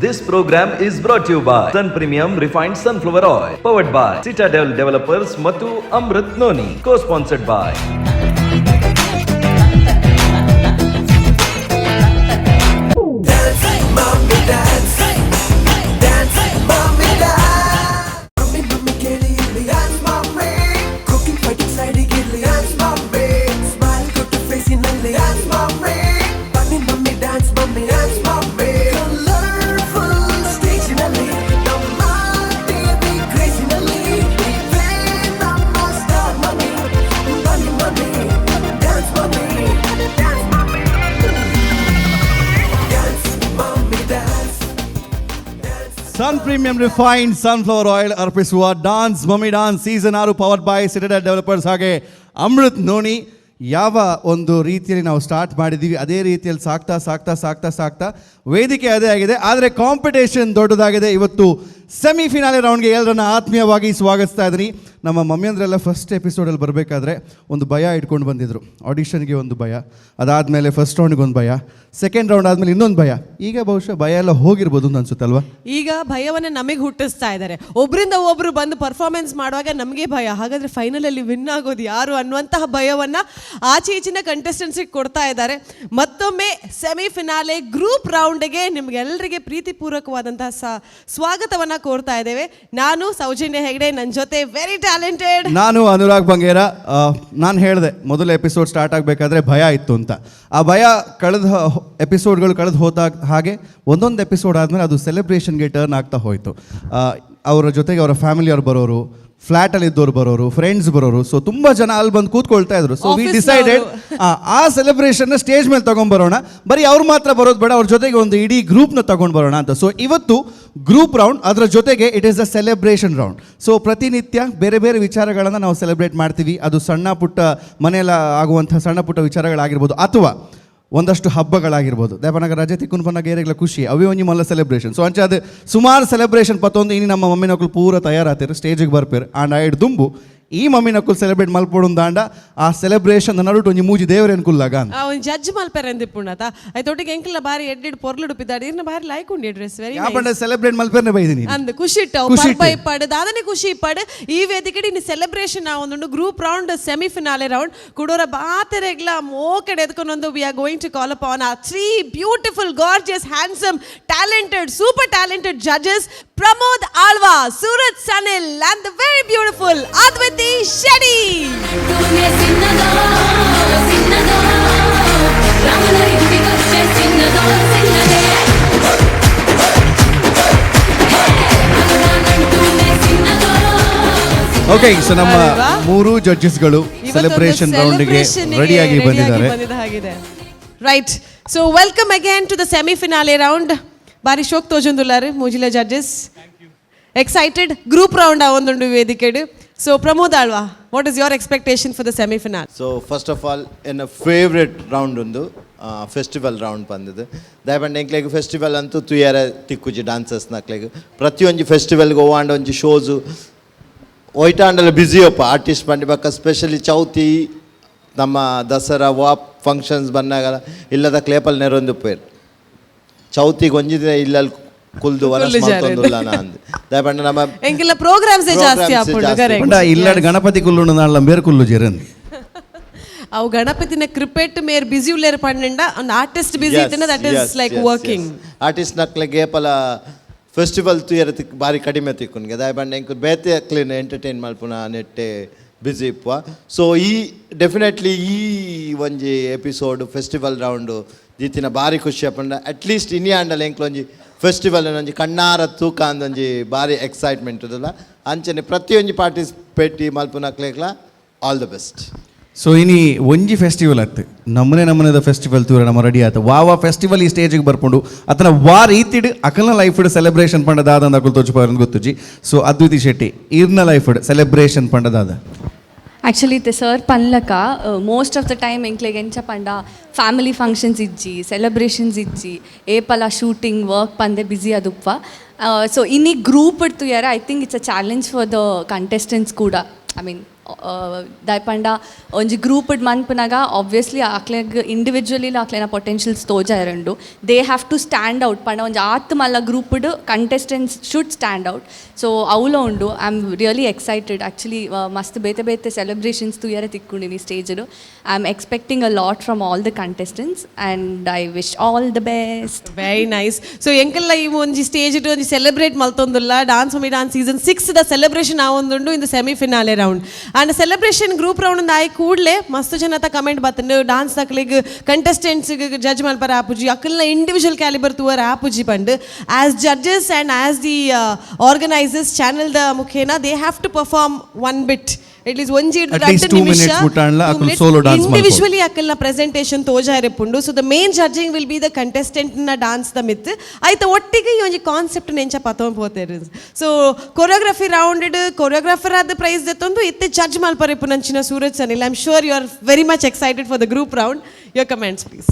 This program is brought you by Sun Premium Refined Sunflower Oil, powered by Citadel Developers ಮತ್ತು Amrit Noni, co-sponsored by mummy mummy ಕೇಳಿ ಇಲ್ಲಿ. Dance mummy, cooking fighting ಸೈಡಿಗೆ ಇರ್ಲಿ. Dance mummy, smile ಕೊಟ್ಟು ಫೇಸಿನಲ್ಲಿ. Dance mummy, ಬನ್ನಿ mummy, dance mummy, dance mummy. Colourful ಸ್ಟೇಜಿನಲ್ಲಿ, ನಮ್ಮ TV ಕ್ರೇಜಿನಲ್ಲಿ, ಇವೇ ನಮ್ಮ ಸ್ಟಾರ್ ಮಮ್ಮಿ. ಬನ್ನಿ mummy, dance mummy, dance mummy, dance mummy, dance. Sun Premium Refined Sunflower Oil ಅರ್ಪಿಸುವ dance mummy dance season 6, powered by Citadel Developers ಹಾಗೆ Amrit noni. ಯಾವ ಒಂದು ರೀತಿಯಲ್ಲಿ ನಾವು ಸ್ಟಾರ್ಟ್ ಮಾಡಿದ್ದೀವಿ, ಅದೇ ರೀತಿಯಲ್ಲಿ ಸಾಗ್ತಾ ಸಾಗ್ತಾ ಸಾಗ್ತಾ ಸಾಗ್ತಾ ವೇದಿಕೆ ಅದೇ ಆಗಿದೆ, ಆದರೆ ಕಾಂಪಿಟೇಷನ್ ದೊಡ್ಡದಾಗಿದೆ. ಇವತ್ತು ಸೆಮಿಫಿನಾಲೆ ರೌಂಡ್ಗೆ ಎಲ್ಲರನ್ನ ಆತ್ಮೀಯವಾಗಿ ಸ್ವಾಗತಿಸ್ತಾ ಇದ್ದೀನಿ. ನಮ್ಮ ಮಮ್ಮಿಯಂದ್ರೆಲ್ಲ ಫಸ್ಟ್ ಎಪಿಸೋಡಲ್ಲಿ ಬರಬೇಕಾದ್ರೆ ಒಂದು ಭಯ ಇಟ್ಕೊಂಡು ಬಂದಿದ್ರು. ಆಡಿಷನ್ಗೆ ಒಂದು ಭಯ, ಅದಾದಮೇಲೆ ಫಸ್ಟ್ ರೌಂಡ್ಗೆ ಒಂದು ಭಯ, ಸೆಕೆಂಡ್ ರೌಂಡ್ ಆದಮೇಲೆ ಇನ್ನೊಂದು ಭಯ. ಈಗ ಬಹುಶಃ ಭಯ ಎಲ್ಲ ಹೋಗಿರ್ಬೋದು ಅಂತ ಅನ್ಸುತ್ತಲ್ವಾ? ಈಗ ಭಯವನ್ನ ನಮಗೆ ಹುಟ್ಟಿಸ್ತಾ ಇದ್ದಾರೆ. ಒಬ್ಬರಿಂದ ಒಬ್ರು ಬಂದು ಪರ್ಫಾರ್ಮೆನ್ಸ್ ಮಾಡುವಾಗ ನಮಗೆ ಭಯ, ಹಾಗಾದ್ರೆ ಫೈನಲ್ ಅಲ್ಲಿ ವಿನ್ ಆಗೋದು ಯಾರು ಅನ್ನುವಂತಹ ಭಯವನ್ನ ಆಚೆ ಈಚಿನ ಕಂಟೆಸ್ಟೆಂಟ್ಸಿಗೆ ಕೊಡ್ತಾ ಇದ್ದಾರೆ. ಮತ್ತೊಮ್ಮೆ ಸೆಮಿಫಿನಾಲೆ ಗ್ರೂಪ್ ರೌಂಡ್ಗೆ ನಿಮ್ಗೆಲ್ಲರಿಗೆ ಪ್ರೀತಿಪೂರ್ವಕವಾದಂತಹ ಸ್ವಾಗತವನ್ನ ಕೋರ್ತಾ ಇದ್ದೇವೆ. ನಾನು ಸೌಜನ್ಯ ಹೆಗಡೆ, ನನ್ನ ಜೊತೆ ವೆರಿ ಟ್ಯಾಲೆಂಟೆಡ್ ನಾನು ಅನುರಾಗ್ ಬಂಗೇರ. ನಾನು ಹೇಳಿದೆ, ಮೊದಲ ಎಪಿಸೋಡ್ ಸ್ಟಾರ್ಟ್ ಆಗಬೇಕಾದ್ರೆ ಭಯ ಇತ್ತು ಅಂತ. ಆ ಭಯ ಕಳೆದ ಎಪಿಸೋಡ್ಗಳು ಕಳೆದು ಹೋದಾಗ ಹಾಗೆ ಒಂದೊಂದು ಎಪಿಸೋಡ್ ಆದಮೇಲೆ ಅದು ಸೆಲೆಬ್ರೇಷನ್ಗೆ ಟರ್ನ್ ಆಗ್ತಾ ಹೋಯಿತು. ಅವರ ಜೊತೆಗೆ ಅವರ ಫ್ಯಾಮಿಲಿಯವ್ರು ಬರೋರು, ಫ್ಲ್ಯಾಟಲ್ಲಿ ಇದ್ದವ್ರು ಬರೋರು, ಫ್ರೆಂಡ್ಸ್ ಬರೋರು. ಸೊ ತುಂಬ ಜನ ಅಲ್ಲಿ ಬಂದು ಕೂತ್ಕೊಳ್ತಾ ಇದ್ರು. So we Office decided, ಆ ಸೆಲೆಬ್ರೇಷನ್ನ ಸ್ಟೇಜ್ ಮೇಲೆ ತೊಗೊಂಬರೋಣ, ಬರೀ ಅವ್ರು ಮಾತ್ರ ಬರೋದು ಬೇಡ, ಅವ್ರ ಜೊತೆಗೆ ಒಂದು ಇಡೀ ಗ್ರೂಪ್ನ ತಗೊಂಡು ಬರೋಣ ಅಂತ. ಸೊ ಇವತ್ತು ಗ್ರೂಪ್ ರೌಂಡ್, ಅದರ ಜೊತೆಗೆ it is a celebration round. So ಪ್ರತಿನಿತ್ಯ ಬೇರೆ ಬೇರೆ ವಿಚಾರಗಳನ್ನು ನಾವು ಸೆಲೆಬ್ರೇಟ್ ಮಾಡ್ತೀವಿ. ಅದು ಸಣ್ಣ ಪುಟ್ಟ ಮನೆಯಲ್ಲ ಆಗುವಂಥ ಸಣ್ಣ ಪುಟ್ಟ ವಿಚಾರಗಳಾಗಿರ್ಬೋದು ಅಥವಾ ಒಂದಷ್ಟು ಹಬ್ಬಗಳಾಗಿರ್ಬೋದು. ದೇಪನಗ ರಜೆ ತಿಕ್ಕುನ್ ಏರೆಗ್ಲ ಖುಷಿ, ಅವೇ ಒಂಜಿ ಮಲ್ಲ ಸೆಲೆಬ್ರೇಷನ್. ಸೊ ಅಂಚ ಅದು ಸುಮಾರು ಸೆಲೆಬ್ರೇಷನ್ ಪತ್ತೊಂದು ಇನಿ ನಮ್ಮ ಮಮ್ಮಿನಕ್ಕಲು ಪೂರ ತಯಾರಾತಿರು, ಸ್ಟೇಜಿಗೆ ಬರ್ಪೇರು. ಆಂಡ್ ಐಡ್ ದುಂಬು ಈ ಮಮ್ಮಿನಕ್ಕಲು ಸೆಲೆಬ್ರೇಟ್ ಮಲ್ಪೊಡುಂದಾಂಡ ಆ ಸೆಲೆಬ್ರೇಷನ್ ನಡುಟು ಒಂಜಿ ಮೂಜಿ ದೇವರೇನು ಕುಲ್ಲಾಗ ಅಂತ. ಒಂದು ಜಡ್ಜ್ ಮಲ್ಪೆರೆಂದಿಪ್ಪುಂಡತ. ಐತೊಟ್ಟಿಗೆ ಎಂಕಲ ಬಾರಿ ಎಡ್ಡೆಡ್ ಪೊರ್ಲುಡುಪಿದ್ದಾಡೆ. ಇರ್ನ ಬಾರಿ ಲೈಕ್ ಉಂಡಿ ಡ್ರೆಸ್, ವೆರಿ ಯಾಪಂಡ ಸೆಲೆಬ್ರೇಟ್ ಮಲ್ಪೆರ್ನೆ ಬೈದಿನಿ. ಅಂದ್ ಖುಷಿ ಇಟ್ಟು ಖುಷಿ. ಪರ್ಬ ಇಪ್ಪಾಡು, ದಾದನೆ ಖುಷಿ ಇಪ್ಪಾಡು. ಈ ವೇದಿಕೆ ಇನ್ನು ಸೆಲೆಬ್ರೇಷನ್ ಒಂದುಂಡು. Group round, semi finale round ಕುಡೋರ ಬಾತೆರೆಗ್ಲ ಮೋಕಡೆ ಎದ್ಕೊಂಡೊಂದು we are going to call upon our three beautiful, gorgeous, handsome, talented, super talented judges, Pramod Alva, Suraj Sanil and the very beautiful Adviti Shetty. ಸಿನ್ನದೋ ಸಿನ್ನದೋ, ರಾಮನ ಇಂಟಿಗೊಚ್ಚೆ ಸಿನ್ನದೋ ಸಿನ್ನದೇ. ಸಿನ್ನದೋ. Okay, ಸೊ ನಮ್ಮ ಅರೆ ವಾ. ಮೂರು ಜಡ್ಜಸ್ಗಳು ಸೆಲೆಬ್ರೇಷನ್ ರೌಂಡ್ಗೆ ರೆಡಿಯಾಗಿ ಬಂದಿದ್ದಾರೆ. ಬಂದಿದ್ದ ಹಾಗಿದೆ. Right, so welcome again to the semi finale round. ಬಾರಿ ಶೋಕ್ ತೋಜೊಂದುಲ್ಲಾರು ಮೂಜಿಲ judges. Excited group round ಆ ಒಂದುಂಡು ವೇದಿಕೆಡು. So Pramod Alva, what is your expectation for the semi finale? So first of all ಎನ್ನ ಫೇವ್ರೆಟ್ ರೌಂಡ್ ಒಂದು festival round ಬಂದಿದ್ದು. ದಯಪಂಡ ಎಂಕ್ಲೆಗ್ festival ಅಂತೂ ತುಯ್ಯಾರ ತಿಕ್ಕುಜಿ. Dancers ನಕ್ಲೆಗ್ ಪ್ರತಿಯೊಂಜಿ ಫೆಸ್ಟಿವಲ್ಗೆ ಹೋವಾಂಡ ಒಂಜಿ shows ಒಯ್ಟಾಂಡಲ busy ಒಪ್ಪ ಆರ್ಟಿಸ್ಟ್ ಬಂಡಿ. ಬಕ್ಕ ಸ್ಪೆಷಲಿ ಚೌತಿ, ನಮ್ಮ ದಸರಾ ವಾಪ್ ಫಂಕ್ಷನ್ಸ್ ಬಂದಾಗ ಇಲ್ಲದ ಕ್ಲೇಪಲ್ ನೆರೊಂದು ಪೇರ್. ಚೌತಿಗೆ ಒಂಜಿ ದಿನ ಇಲ್ಲಲ್ಲಿ ಕುಲ್ದು ವನಸ್ ಕುಲ್ಲು ಜಾರೆ. ಮಲ್ತೊಂದುಲ್ಲ ಅಂದ್. ದಯಪಂಡ ನಮ್ಮ ಎಂಕೆಲ್ಲ ಪ್ರೋಗ್ರಾಮ್ಸ್ ಜಾಸ್ತಿ Programs ಆಪುಂಡು. ಜಾಸ್ತಿ. ಕರೆಕ್ಟ್. ಪಂಡ ಇಲ್ಲಡ್ ಗಣಪತಿ ಕುಲ್ಲುಂಡು, ನಾಳ ಬೇರೆ ಕುಲ್ಲು ಜೆರನ್. ಅವು ಗಣಪತಿನ ಕ್ರಿಪೆಟ್ ಮೇರ್ ಬಿಸಿ ಉಲ್ಲೇರ್ ಪಂಡ ಒಂದು ಆರ್ಟಿಸ್ಟ್ ಬಿಸಿ ಇತ್ತಿನ, that is like working. Artist ನಕ್ಲೆಗೆ ಏಪಲ festival ತೂಯರ ತಿಕ್ ಬಾರಿ ಕಡಿಮೆ ತಿಕ್ಕುನ್ಗೆ. ದಾಯ ಎಂಕ್ ಬೇತೆ ಅಕ್ಲೆನ್ ಎಂಟರ್ಟೈನ್ ಮಲ್ಪುನ ನೆಟ್ಟೆ ಬಿಸಿ ಇಪ್ಪುವ. ಸೊ ಈ ಡೆಫಿನೆಟ್ಲಿ ಈ ಒಂಜಿ episode festival round ದೀತಿನ ಬಾರಿ ಖುಷಿ ಆಪುಂಡ. ಅಟ್ಲೀಸ್ಟ್ ಇನಿ ಆಂಡಲ ಎಂಕ್ಲ ಒಂಜಿ ಫೆಸ್ಟಿವಲ್ ಒಂಜಿ ಕಣ್ಣಾರ ತೂಕ ಅಂದೊಂಜಿ ಬಾರಿ ಎಕ್ಸೈಟ್ಮೆಂಟ್ ಉಂದಲ್ಲ. ಅಂಚನೆ ಪ್ರತಿಯೊಂಜಿ participate ಮಲ್ಪುನಕ್ಲೆಗ್ಲ all the best. So ಇನಿ ಒಂಜಿ ಫೆಸ್ಟಿವಲ್ ಅತ್ತು, ನಮ್ಮನೆ ನಮ್ಮನೆದ ಫೆಸ್ಟಿವಲ್ ತೂರ ನಮ್ಮ ರೆಡಿ ಆತ. ವಾ ವಾ ಫೆಸ್ಟಿವಲ್ ಈ ಸ್ಟೇಜಿಗೆ ಬರ್ಪುಂಡು, ಅತನ ವಾ ರೀತಿಡ್ ಅಕಲ್ನ ಲೈಫ್ ಸೆಲೆಬ್ರೇಷನ್ ಪಂಡದಾದ ಅಂದ್ ಅಕುಲು ತೋಚುಪಾರಂದ್ ಗೊತ್ತುಜಿ. ಸೊ ಅದ್ವಿತಿ ಶೆಟ್ಟಿ, ಇರ್ನ ಲೈಫ್ ಸೆಲೆಬ್ರೇಷನ್ ಪಂಡದಾದ? ಆ್ಯಕ್ಚುಲಿ ಇತ್ತೆ sir ಪನ್ಲಕ, most of the time ಎಂಕ್ಲೆಗ್ ಎಂಚ ಪಂಡ ಫ್ಯಾಮಿಲಿ ಫಂಕ್ಷನ್ಸ್ ಇಜ್ಜಿ, ಸೆಲೆಬ್ರೇಷನ್ಸ್ ಇಜ್ಜಿ, ಏಪಲ ಶೂಟಿಂಗ್ ವರ್ಕ್ ಪಂದೆ ಬ್ಯುಸಿ ಅದುಪ್ಪ. ಸೊ ಇನ್ನಿ group ಇಡ್ತುಯಾರ, I think it's a challenge for the contestants ಕೂಡ. I mean ದಾಯೆ ಪಂಡ ಒಂಜಿ ಗ್ರೂಪ್ ಮನ್ಪುನಗ ಆಬ್ವಿಯಸ್ಲಿ ಅಕ್ಲೆಗ್ ಇಂಡಿವಿಜುವಲಿ ಅಕ್ಲೆನ ಪೊಟೆನ್ಷಿಯಲ್ಸ್ ತೋಜಾಯರುಂಡು. They have to stand out. ಪಂಡ ಒಂಜಿ ಆತ್ ಮಲ್ಲ grouped contestants should stand out. So ಅವುಲ ಉಂಡು. I am really excited, actually. ಮಸ್ತ್ ಬೇತೆ ಬೇತೆ ಸೆಲೆಬ್ರೇಷನ್ಸ್ ತೂಯರೆ ತಿಕ್ಕುಂಡಿನಿ stage. I am expecting a lot from all the contestants and I wish all the best. Very nice. So ಎಂಕಲ್ಲ ಈ ಒಂಜಿ stage ಇಟ್ಟು ಒಂಜಿ celebrate ಮಲ್ತೊಂದುಲ್ಲ. Dance mummy dance season 6 the celebration ಆವೊಂದುಂಡು in semi finale round and celebration group round ಆಯ್ ಕೂಡಲೇ ಮಸ್ತ್ ಜನತ comment ಬತ್ತಂಡು, dance ದಕ್ಲೆಗ್ contestants judge ಮಲ್ಪರ ಆಪುಜಿ, ಅಕಲ್ನ individual calibre ತೂವರ ಆಪುಜಿ ಪಂಡ್. As judges and as the organisers, channel the ಮುಖೇನ they have to perform one bit, at least ಒಂಜಿ At least 2 minutes ಮುಟ್ಟಾಂಡ್ಲ ಅಕುಲು solo dance ಮಲ್ಪೊಡು. ಇಂಡಿವಿಜುವಲಿ ಅಕಲ್ನ presentation ತೋಜಾಯಿರೆಪುಂಡು. So the main judging will be the contestant ನ dance the ಮಿತ್. ಐತ ಒಟ್ಟಿಗೆ ಈ ಒಂಜಿ ಕಾನ್ಸೆಪ್ಟ್ ನೆಂಚ ಪತೊಂದು ಪೋತೇರು. So choreography round choreographer ಆದ ಪ್ರೈಸ್ ದೆತ್ತೊಂದು ಇತ್ತೆ ಜಡ್ಜ್ ಮಲ್ಪರೆಪುನಂಚಿನ Suraj Sanil, I am sure you are very much excited for the group round. Your comments, please.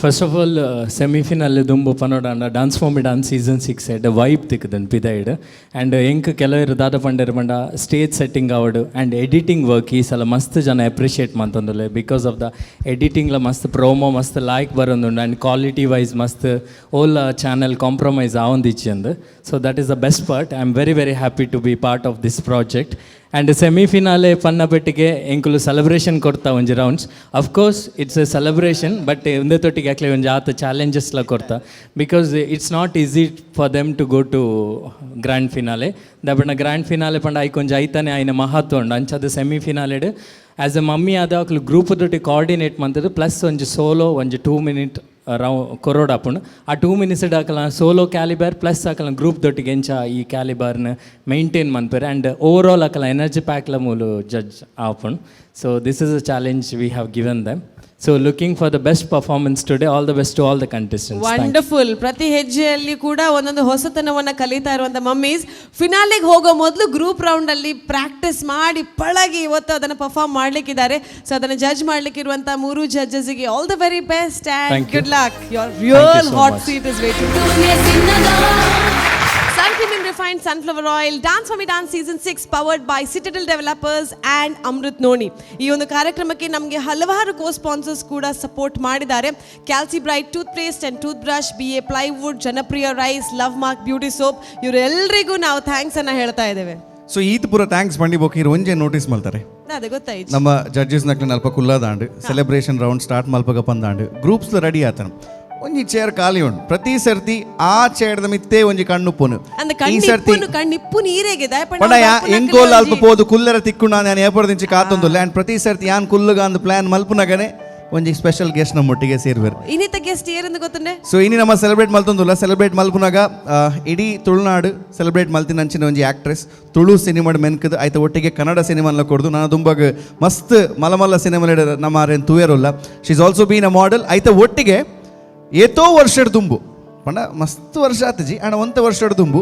First of all, semifinal ದುಂಬು ಪನೋಡಾಂಡ dance mummy dance season 6 ಎಡ್ vibe ತಿಕ್ಕದನ್ ಪಿದೈಡ್. And ಎಂಕ್ ಕೆಲವರು ದಾದ ಪಂಡೆರ್ ಪಂಡ, ಸ್ಟೇಜ್ ಸೆಟ್ಟಿಂಗ್ ಆವಡು and editing work ಈ ಸಲ ಮಸ್ತ್ ಜನ ಅಪ್ರಿಷಿಯೇಟ್ ಮಂತೊಂದುಲ್ಲೆ. Because of the ಎಡಿಟಿಂಗ್ಲ ಮಸ್ತ್ ಪ್ರೋಮೋ ಮಸ್ತ್ ಲೈಕ್ ಬರೋದುಂಡು and quality wise ಮಸ್ತ್ ಓಲ್ ಚಾನಲ್ ಕಾಂಪ್ರಮೈಸ್ ಆವೊಂದಿಚ್ಚಿ ಅಂದ್. So that is the best part. I am very, very happy to be part of this project. And semifinale ಪನ್ನಪೆಟ್ಟಿಗೆ ಎಂಕುಲು ಸೆಲೆಬ್ರೇಷನ್ ಕೊಡ್ತಾ ಒಂಜಿ rounds. Of course it's a celebration, but ಒಂದೇ ತೊಟ್ಟಿಗೆ ಆಕ್ಲೆ ಒಂಜಿ ಆತ ಚಾಲೆಂಜಸ್ಲ Koratla, because it's not easy for them to go to grand finale. ದಾಪಂಡ grand finale ಪಂಡ ಐಕ್ ಒಂಜಿ ಐತಾನೆ ಆಯ್ನ ಮಹತ್ವ ಉಂಡು. ಅಂಚಾದ ಸೆಮಿ ಫಿನಾಲೆಡ್ as A mummy ಆದ ಅಕ್ಲು ಗ್ರೂಪ್ ದೊಟ್ಟಿ ಕೋಆರ್ಡಿನೇಟ್ ಮಂತದ್ದು, ಪ್ಲಸ್ ಒಂಜಿ ಸೋಲೋ ಒಂಜಿ 2 ಮಿನಿಟ್ ರೌ ಕೊರೋಡಾಪುಂಡು. ಆ 2 ಮಿನಿಟ್ಸ್ ಅಕಲ್ನ solo calibre plus ಅಕಲ್ನ ಗ್ರೂಪ್ ದೊಟ್ಟಿಗೆ ಎಂಚ ಈ ಕ್ಯಾಲಿಬರ್ನ ಮೇಂಟೈನ್ ಮನ್ಪೆರ್ and over all ಅಕಲ ಎನರ್ಜಿ ಪ್ಯಾಕ್ಲ ಮೂಲು ಜಡ್ಜ್ ಆಪುಂಡು. So this is a challenge we have given them. So looking for the best performance today. All the best to all the contestants. Wonderful. ಪ್ರತಿ ಹೆಜ್ಜೆಯಲ್ಲಿ ಕೂಡ ಒಂದೊಂದು ಹೊಸತನವನ್ನ ಕಲಿತಾ ಇರುವಂತ ಮಮ್ಮೀಸ್ ಫಿನಾಲೆಗೆ ಹೋಗೋ ಮೊದಲು ಗ್ರೂಪ್ ರೌಂಡ್ ಅಲ್ಲಿ ಪ್ರಾಕ್ಟೀಸ್ ಮಾಡಿ ಪಳಗಿ ಇವತ್ತು ಅದನ್ನು ಪರ್ಫಾರ್ಮ್ ಮಾಡ್ಲಿಕ್ಕಿದ್ದಾರೆ. ಸೊ ಅದನ್ನು ಜಡ್ಜ್ ಮಾಡ್ಲಿಕ್ಕೆ ಇರುವಂತ ಮೂರು ಜಡ್ಜಸ್ಗೆ all the very best and Thank you. Good luck. Your you real so hot much. Seat is waiting. ಸಿನ್ನದೋ. Sun Premium Refined Sunflower Oil, Dance Mummy Dance Season 6, powered by Citadel Developers and Amrit noni. ಈ ಒಂದು ಕಾರ್ಯಕ್ರಮಕ್ಕೆ ನಮಗೆ ಹಲವಾರು co sponsors ಕೂಡ support ಮಾಡಿದ್ದಾರೆ. ಕ್ಯಾಲ್ಸಿ bright tooth paste and tooth brush, BA plywood, ಜನಪ್ರಿಯ rice, love mark beauty soap, ಇವರೆಲ್ಲರಿಗೂ ನಾವು thanks ಅನ್ನ ಹೇಳ್ತಾ ಇದ್ದೇವೆ. ಸೊ ಈತ್ ಪೂರ thanks ಬಂಡಿ ಬೋಕೀರ್ ಒಂಜೆ ನೋಟಿಸ್ ಮಲ್ತಾರೆ. ಅದೇ ಗೊತ್ತಾಯ್ತು. ನಮ್ಮ ಜಡ್ಜಸ್ ನಕ್ಲೆ ಅಲ್ಪ ಕುಲ್ಲಾದಾಂಡ್, celebration round start ಮಲ್ಪಗ ಪಂದಾಂಡ್, groups ready ಆತನ. ಒಂಜಿ ಚೇರ್ ಖಾಲಿ ಉಂಡು. ಪ್ರತಿ ಸರ್ತಿ ಆ ಚೇರ್ದ ಮಿತ್ತೇ ಒಂಜಿ ಕಣ್ಣು ಪೋನು. ಅಂದ್ ಈ ಸರ್ತಿ ಕಣ್ಣಿಪ್ಪುನು ಕಣ್ಣಿಪ್ಪು ನೀರೇಗೆ. ಪಂಡ ಎಂಕೋಲ್ ಅಲ್ಪ ಪೋದು ಕುಲ್ಲರ ತಿಕ್ಕು ನಾನು ಏಪರ್ದಿಂಚಿ ಕಾತೊಂದುಲ್ಲ. ಆ್ಯಂಡ್ ಪ್ರತಿ ಸರ್ತಿ ಯಾನ್ ಕುಲ್ಲುಗ ಅಂದ್ ಪ್ಲಾನ್ ಮಲ್ಪುನಗನೆ ಒಂಜಿ ಸ್ಪೆಷಲ್ ಗೆಸ್ಟ್ ನಮ್ಮೊಟ್ಟಿಗೆ ಸೇರ್ವೇರು. ಇನ್ನಿತ ಗೆಸ್ಟ್ ಏರಂದು ಗೊತ್ತುಂಡೆ? ಸೊ ಇನಿ ನಮ್ಮ ಸೆಲೆಬ್ರೇಟ್ ಮಲ್ತೊಂದುಲ್ಲ. ಸೆಲೆಬ್ರೇಟ್ ಮಲ್ಪುನಾಗ ಇಡೀ ತುಳುನಾಡು ಸೆಲೆಬ್ರೇಟ್ ಮಲ್ತಿನಂಚಿನ ಒಂಜಿ ಆಕ್ಟ್ರೆಸ್, ತುಳು ಸಿನಿಮಾಡ್ ಮೆನ್ಕದ್ ಆಯ್ತ ಒಟ್ಟಿಗೆ ಕನ್ನಡ ಸಿನಿಮಾನ ಕೊಡ್ದು ನಾನು ದುಂಬಾಗ ಮಸ್ತ್ ಮಲ ಮಲ್ಲ ಸಿನಿಮಾ ನಮ್ಮ ಆರೇನು ತೂಯರುಲ್ಲ. She is also been a model. ಆಯ್ತ ಒಟ್ಟಿಗೆ ಏತೋ ವರ್ಷಡ್ ದುಂಬು ಪಂಡ ಮಸ್ತ್ ವರ್ಷ ಆತಜಿ ಅಣ್ಣ, ಒಂತ ವರ್ಷಡ್ ದುಂಬು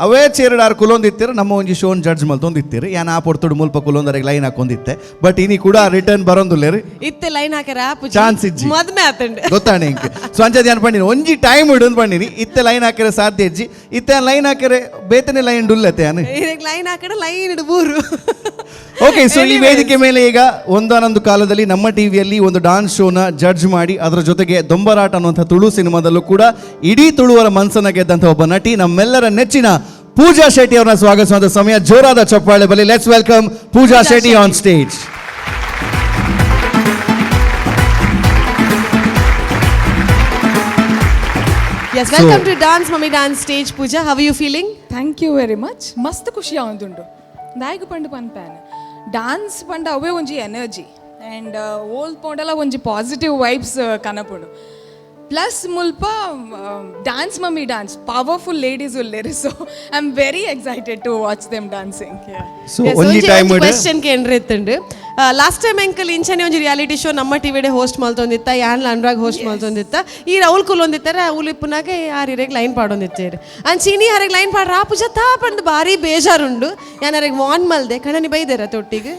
ಅವೇ ಚೇರ್ಡ್ ಆರ್ ಕುಲೊಂದಿತ್ತೀರ, ನಮ್ಮ ಒಂಜಿ ಶೋನ್ ಜಡ್ಜ್ ಮಲ್ತೊಂದಿತ್ತೀರಿ. ಯಾನ್ ಆ ಪೊರ್ತುಡು ಮುಲ್ಪ ಕುಲೊಂದರೆಗ್ ಲೈನ್ ಹಾಕೊಂದಿತ್ತೆ. ಬಟ್ ಇನಿ ಕೂಡ ರಿಟರ್ನ್ ಬರೋಂದುಲ್ಲೇರಿ. ಇತ್ತೆ ಲೈನ್ ಹಾಕ್ಯಾರ? ಚಾನ್ಸ್ ಇಜ್ಜಿ. ಮದ್ಮೆ ಆತಂಡೆ. ಗೊತ್ತಾಣೆ ಇಂಕ್. ಸೊ ಅಂಚದ ಯಾನ್ ಪಂಡಿನಿ, ಒಂಜಿ ಟೈಮ್ ಇಡೊಂದು ಪಂಡಿನಿ. ಇತ್ತೆ ಲೈನ್ ಹಾಕಿರೆ ಸಾಧ್ಯ ಇಜ್ಜಿ. ಇತ್ತೆ ಲೈನ್ ಹಾಕಿರೆ ಬೇತನೆ ಲೈನ್ ಡುಲ್ಲತೆ ಯಾನು. ಲೈನ್ ಹಾಕಡೆ ಲೈನ್ ಇಡು ಬೂರು. ಓಕೆ, ಸೊ ಈ ವೇದಿಕೆ ಮೇಲೆ ಈಗ ಒಂದಾನೊಂದು ಕಾಲದಲ್ಲಿ ನಮ್ಮ ಟಿವಿಯಲ್ಲಿ ಒಂದು ಡಾನ್ಸ್ ಶೋನ ಜಡ್ಜ್ ಮಾಡಿ, ಅದರ ಜೊತೆಗೆ ದೊಂಬರಾಟ ಅನ್ನುವಂಥ ತುಳು ಸಿನಿಮಾದಲ್ಲೂ ಕೂಡ ಇಡೀ ತುಳುವರ ಮನಸ್ಸನ್ನ ಗೆದ್ದಂಥ ಒಬ್ಬ ನಟಿ, ನಮ್ಮೆಲ್ಲರ ನೆಚ್ಚಿನ ಪೂಜಾ ಶೆಟ್ಟಿ ಅವರನ್ನ ಸ್ವಾಗತಿಸುವಂತ ಸಮಯ. ಜೋರಾದ ಚಪ್ಪಾಳೆ ಬಲಿ. Let's welcome Pooja Shetty on stage. Yes, welcome to Dance Mummy Dance stage, Pooja. How you feeling? Thank you very much. ಮಸ್ತ್ ಖುಷಿ ಆವೊಂದುಂಡು. ದಾಯೆಗ್ ಪಂಡ ಪನ್ಪೇನ್, ಡಾನ್ಸ್ ಪಂಡ ಅವೇ ಒಂಜಿ ಎನರ್ಜಿ ಆ್ಯಂಡ್ ಓಲ್ ಪೋಂಡಲ ಒಂಜಿ ಪಾಸಿಟಿವ್ ವೈಬ್ಸ್ ಕನಪುಂಡು. ಪ್ಲಸ್ ಮುಲ್ಪ dance mummy dance powerful ladies ಉಲ್ಲೇರು. So I am very excited to watch them dancing. So ಒಂಜಿ ಟೈಮ್ ಕ್ವೆಶ್ಚನ್ ಕೇಂದ್ರ ಇತ್ತುಂಡು. ಲಾಸ್ಟ್ ಟೈಮ್ ಎಂಕಲ್ ಇಂಚನೆ ಒಂಜಿ ರಿಯಾಲಿಟಿ ಶೋ ನಮ್ಮ ಟಿವಿಡೆ ಹೋಸ್ಟ್ ಮಲ್ತೊಂದಿತ್ತ. ಯಾನ್ಲ ಅನುರಾಗ್ ಹೋಸ್ಟ್ ಮಲ್ತೊಂದಿತ್ತ. ಈ ರೌಲ್ ಕುಲೊಂದಿತ್ತಾರೆ. ಅವ್ಲು ಇಪ್ಪುನಾಗ ಆರಿರೆಗ್ ಲೈನ್ ಪಾಡೊಂದಿತ್ತೇರು. ಅಂಚ ಇನಿ ಹರೆಗ್ ಲೈನ್ ಪಾಡ್ರ ಪೂಜಾ ತಾ ಪಂದ್ ಬಾರಿ ಬೇಜಾರುಂಡು. ಯಾನ್ ಅರೆಗ್ ವಾನ್ ಮಲ್ದೆ. ಕಣನಿ ಬೈದೇರ ತೊಟ್ಟಿಗೆ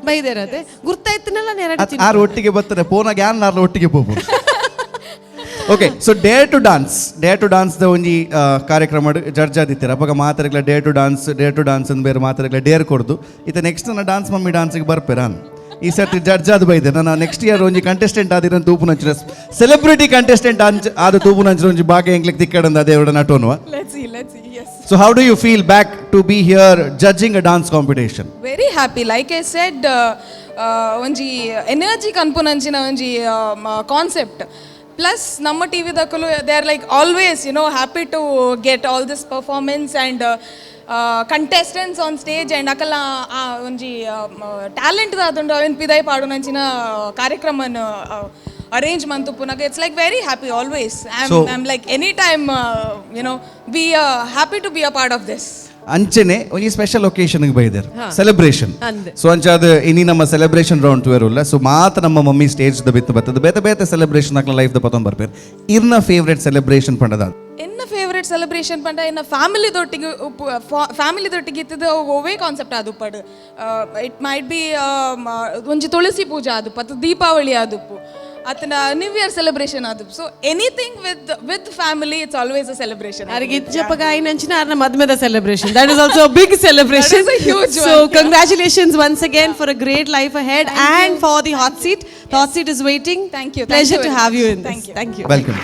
ಬೈದೇರತೆ ಗುರ್ತಾಯ್ತನಲ್ಲ. ಆರು ಒಟ್ಟಿಗೆ ಬರ್ತಾರೆ ಪೋನಾಗ ಯಾನ್ ನಾರ್ಲ ಒಟ್ಟಿಗೆ pope. Okay, so dare to dance, dare to dance ದ ಒಂಜಿ ಕಾರ್ಯಕ್ರಮ ಜಡ್ಜ್ ಆದಿತ್ತೀರ. ಅಪಗ ಮಾತೆರೆಗ್ಲ dare to dance, dare to dance ಅಂದ್ ಬೇರೆ ಮಾತೆರೆಗ್ಲ ಡೇರ್ ಕೊರ್ದು ಇತ್ತೆ ನೆಕ್ಸ್ಟ್ ನನ್ನ ಡಾನ್ಸ್ ಮಮ್ಮಿ ಡಾನ್ಸ್ಗೆ ಬರ್ಪೇರ. ಈ ಸರ್ತಿ ಜಡ್ಜ್ ಆದ್ ಬೈದೆ. ನನ್ನ ನೆಕ್ಸ್ಟ್ ಇಯರ್ ಒಂಜಿ ಕಂಟೆಸ್ಟೆಂಟ್ ಆದಿರ ತೂಪುನಂಚಿನ, ಸೆಲೆಬ್ರಿಟಿ ಕಂಟೆಸ್ಟೆಂಟ್ ಆದ ತೂಪುನಂಚಿನ ಒಂಜಿ ಭಾಗ್ಯ ಎಂಕ್ಲೆಗ್ ತಿಕ್ಕಡಂದ ದೇವರ ನಟೋನುವ. Let's see, let's see, yes. So how do you feel back to be here judging a dance competition? Very happy. Like I said, ಒಂಜಿ ಎನರ್ಜಿ ಕನ್ಪುನಂಚಿನ ಒಂಜಿ ಕಾನ್ಸೆಪ್ಟ್. ಪ್ಲಸ್ ನಮ್ಮ TV ದಕುಲು, they are like always happy to get all this performance and contestants on stage, and ಅಕಲ್ನ ಆ ಒಂಜಿ talent ದಾದುಂಡು, ಅವೆನ್ ಪಿದಾಯಿ ಪಾಡುನಂಚಿನ ಕಾರ್ಯಕ್ರಮನ್ arrange ಮಂತುಪ್ಪುನಗ it's like very happy always. I am like any time be happy to be a part of this. ಅಂಚೆನೆ ಒಂಜಿ special occasion ಬೈದೆರ್, celebration. ಅಂದ್. ಸೊ ಅಂಚಾದ ಇನಿ ನಮ್ಮ ಸೆಲೆಬ್ರೇಷನ್ ರೌಂಡ್ ತೂವೆರುಲ್ಲ. ಸೊ ಮಾತ ನಮ್ಮ ಮಮ್ಮಿ ಸ್ಟೇಜ್ ದ ಬಿತ್ತು ಬರ್ತದೆ, ಬೇತೆ ಬೇತೆ ಸೆಲೆಬ್ರೇಷನ್ ಅಕ್ಲ ಲೈಫ್ ದ ಪತೊಂದು ಬರ್ಪೇರು. ಇರ್ನ ಫೇವ್ರೆಟ್ ಸೆಲೆಬ್ರೇಷನ್ ಪಂಡದ? ಎನ್ನ ಫೇವ್ರೆಟ್ ಸೆಲೆಬ್ರೇಷನ್ ಪಂಡ, ಎನ್ನ ಫ್ಯಾಮಿಲಿ ದೊಟ್ಟಿಗೆ ಇತ್ತದ ಒವ್ವೇ ಕಾನ್ಸೆಪ್ಟ್ ಆದುಪ್ಪಡು. It might be ಒಂಜಿ ತುಳಸಿ ಪೂಜೆ ಆದುಪ್ಪು, ಅಥವಾ ದೀಪಾವಳಿ ಆದುಪ್ಪು, ಅತನ ನ್ಯೂ ಇಯರ್ ಸೆಲೆಬ್ರೇಷನ್ ಆದುಪ್ಪು. So anything with family, it's always a celebration. ಅರಿಗೆ ಇಜ್ಜಪ್ಪಗ ಐನಂಚಿನ ಅರ್ನ ಮದ್ಮೆದ celebration, that is also big celebration. That is a huge so one, yeah. Congratulations once again for a great life ahead and for the hot seat. Hot seat is waiting. Thank you. Thank pleasure you to very have you much. In. Thank you. Thank you. Welcome.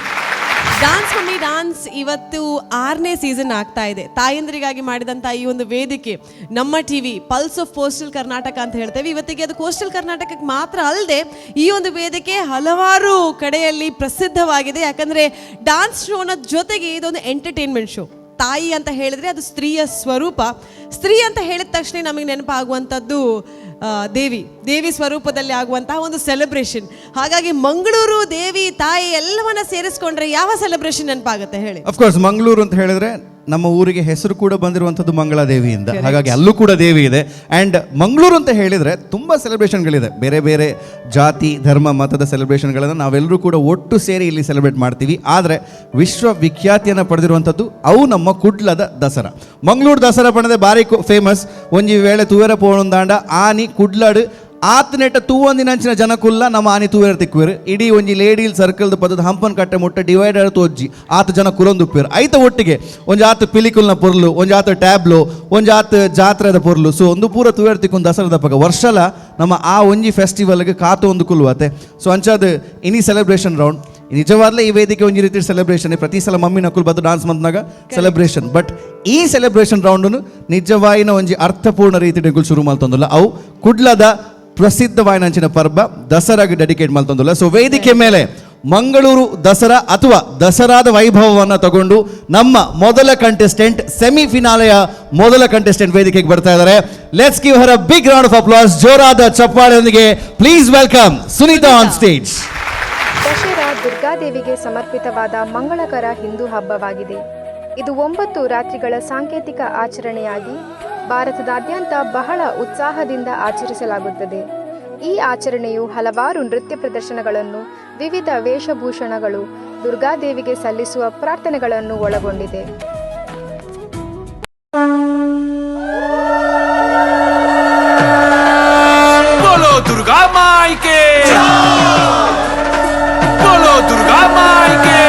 Dance mummy dance ಇವತ್ತು ಆರನೇ season ಆಗ್ತಾ ಇದೆ. ತಾಯಂದ್ರಿಗಾಗಿ ಮಾಡಿದಂಥ ಈ ಒಂದು ವೇದಿಕೆ ನಮ್ಮ TV, pulse of coastal Karnataka ಅಂತ ಹೇಳ್ತೇವೆ. ಇವತ್ತಿಗೆ ಅದು ಕೋಸ್ಟಲ್ ಕರ್ನಾಟಕಕ್ಕೆ ಮಾತ್ರ ಅಲ್ಲದೆ ಈ ಒಂದು ವೇದಿಕೆ ಹಲವಾರು ಕಡೆಯಲ್ಲಿ ಪ್ರಸಿದ್ಧವಾಗಿದೆ. ಯಾಕಂದ್ರೆ ಡಾನ್ಸ್ ಶೋನ ಜೊತೆಗೆ ಇದೊಂದು ಎಂಟರ್ಟೈನ್ಮೆಂಟ್ ಶೋ. ತಾಯಿ ಅಂತ ಹೇಳಿದ್ರೆ ಅದು ಸ್ತ್ರೀಯ ಸ್ವರೂಪ. ಸ್ತ್ರೀ ಅಂತ ಹೇಳಿದ ತಕ್ಷಣ ನಮಗೆ ನೆನಪಾಗುವಂಥದ್ದು ದೇವಿ, ದೇವಿ ಸ್ವರೂಪದಲ್ಲಿ ಆಗುವಂತಹ ಒಂದು ಸೆಲೆಬ್ರೇಷನ್. ಹಾಗಾಗಿ ಮಂಗಳೂರು, ದೇವಿ, ತಾಯಿ ಎಲ್ಲವನ್ನ ಸೇರಿಸ್ಕೊಂಡ್ರೆ ಯಾವ ಸೆಲೆಬ್ರೇಷನ್ ನೆನಪಾಗುತ್ತೆ ಹೇಳಿ? ಅಫ್ಕೋರ್ಸ್, ಮಂಗಳೂರು ಅಂತ ಹೇಳಿದ್ರೆ ನಮ್ಮ ಊರಿಗೆ ಹೆಸರು ಕೂಡ ಬಂದಿರುವಂಥದ್ದು ಮಂಗಳಾದೇವಿಯಿಂದ. ಹಾಗಾಗಿ ಅಲ್ಲೂ ಕೂಡ ದೇವಿ ಇದೆ. ಆ್ಯಂಡ್ ಮಂಗಳೂರು ಅಂತ ಹೇಳಿದ್ರೆ ತುಂಬ ಸೆಲೆಬ್ರೇಷನ್ಗಳಿದೆ. ಬೇರೆ ಬೇರೆ ಜಾತಿ, ಧರ್ಮ, ಮತದ ಸೆಲೆಬ್ರೇಷನ್ಗಳನ್ನು ನಾವೆಲ್ಲರೂ ಕೂಡ ಒಟ್ಟು ಸೇರಿ ಇಲ್ಲಿ ಸೆಲೆಬ್ರೇಟ್ ಮಾಡ್ತೀವಿ. ಆದರೆ ವಿಶ್ವವಿಖ್ಯಾತಿಯನ್ನು ಪಡೆದಿರುವಂಥದ್ದು ಅವು ನಮ್ಮ ಕುಡ್ಲದ ದಸರಾ. ಮಂಗಳೂರು ದಸರಾ ಪಣದೆ ಭಾರಿ ಫೇಮಸ್. ಒಂಜಿ ವೇಳೆ ತೂವೆರ ಪೋಣೊಂದಾಂಡ ಆನಿ ಕುಡ್ಲಡು ಆತನೆಟ್ಟ ತೂವೊಂದಿನಂಚಿನ ಜನಕುಲ್ಲ ನಮ್ಮ ಆನಿ ತೂವೆರ ತಿಕ್ಕುವೆರು. ಇಡೀ ಒಂಜಿ ಲೇಡೀಲ್ ಸರ್ಕಲ್ ಪದದ ಹಂಪನ್ ಕಟ್ಟೆ ಮುಟ್ಟ ಡಿವೈಡರ್ ತೋಜ್ಜಿ, ಆತ ಜನ ಕುಲೊಂದುಪ್ಪೇರು. ಐತ ಒಟ್ಟಿಗೆ ಒಂಜಿ ಆತ ಪಿಲಿಕುಲ್ನ ಪೊರ್ಲು, ಒಂಜಿ ಆತ ಟ್ಯಾಬ್ಲೋ, ಒಂಜಿ ಆತ ಜಾತ್ರೆದ ಪೊರ್ಲು. ಸೊ ಒಂದು ಪೂರ ತೂವೆರ್ ತಿಕ್ಕೊಂದು ದಸರಾದ ಪಗ ವರ್ಷಲ ನಮ್ಮ ಆ ಒಂಜಿ ಫೆಸ್ಟಿವಲ್ಗೆ ಕಾತು ಒಂದು ಕುಲ್ವಾತೆ. ಸೊ ಅಂಚಾದ ಇನಿ ಸೆಲೆಬ್ರೇಷನ್ ರೌಂಡ್ ನಿಜವಾಗ್ಲೇ ಈ ವೇದಿಕೆ ಒಂಜಿ ರೀತಿ ಸೆಲೆಬ್ರೇಷನ್. ಪ್ರತಿ ಸಲ ಮಮ್ಮಿ ನಕುಲ್ ಬದ್ದು ಡಾನ್ಸ್ ಮಂತ್ನಾಗ ಸೆಲೆಬ್ರೇಷನ್. ಬಟ್ ಈ ಸೆಲೆಬ್ರೇಷನ್ ರೌಂಡ್ ನಿಜವಾಯಿನ ಒಂಜಿ ಅರ್ಥಪೂರ್ಣ ರೀತಿ ಶುರು ಮಲ್ತೊಂದುಲ್ಲ. ಅವು ಕುಡ್ಲದ ಪ್ರಸಿದ್ಧವಾಯಿನಂಚಿನ ಪರ್ಬ ದಸರಾಗೆ ಡೆಡಿಕೇಟ್ ಮಲ್ತೊಂದುಲ್ಲ. ಸೊ ವೇದಿಕೆ ಮೇಲೆ ಮಂಗಳೂರು ದಸರಾ ಅಥವಾ ದಸರಾದ ವೈಭವವನ್ನು ತಗೊಂಡು ನಮ್ಮ ಮೊದಲ ಕಂಟೆಸ್ಟೆಂಟ್, ಸೆಮಿಫಿನಾಲೆಯ ಮೊದಲ ಕಂಟೆಸ್ಟೆಂಟ್ ವೇದಿಕೆಗೆ ಬರ್ತಾ ಇದ್ದಾರೆ. Let's give her a big round of applause. ಜೋರಾದ ಚಪ್ಪಾಳೆಯೊಂದಿಗೆ please welcome Sunita on stage. Dasara ದುರ್ಗಾದೇವಿಗೆ ಸಮರ್ಪಿತವಾದ ಮಂಗಳಕರ Hindu ಹಬ್ಬವಾಗಿದೆ. ಇದು 9 ರಾತ್ರಿಗಳ ಸಾಂಕೇತಿಕ ಆಚರಣೆಯಾಗಿ ಭಾರತದಾದ್ಯಂತ ಬಹಳ ಉತ್ಸಾಹದಿಂದ ಆಚರಿಸಲಾಗುತ್ತದೆ. ಈ ಆಚರಣೆಯು ಹಲವಾರು ನೃತ್ಯ ಪ್ರದರ್ಶನಗಳನ್ನು, ವಿವಿಧ ವೇಷಭೂಷಣಗಳು, ದುರ್ಗಾದೇವಿಗೆ ಸಲ್ಲಿಸುವ ಪ್ರಾರ್ಥನೆಗಳನ್ನು ಒಳಗೊಂಡಿದೆ. बोलो दुर्गा माई के, बोलो दुर्गा माई के।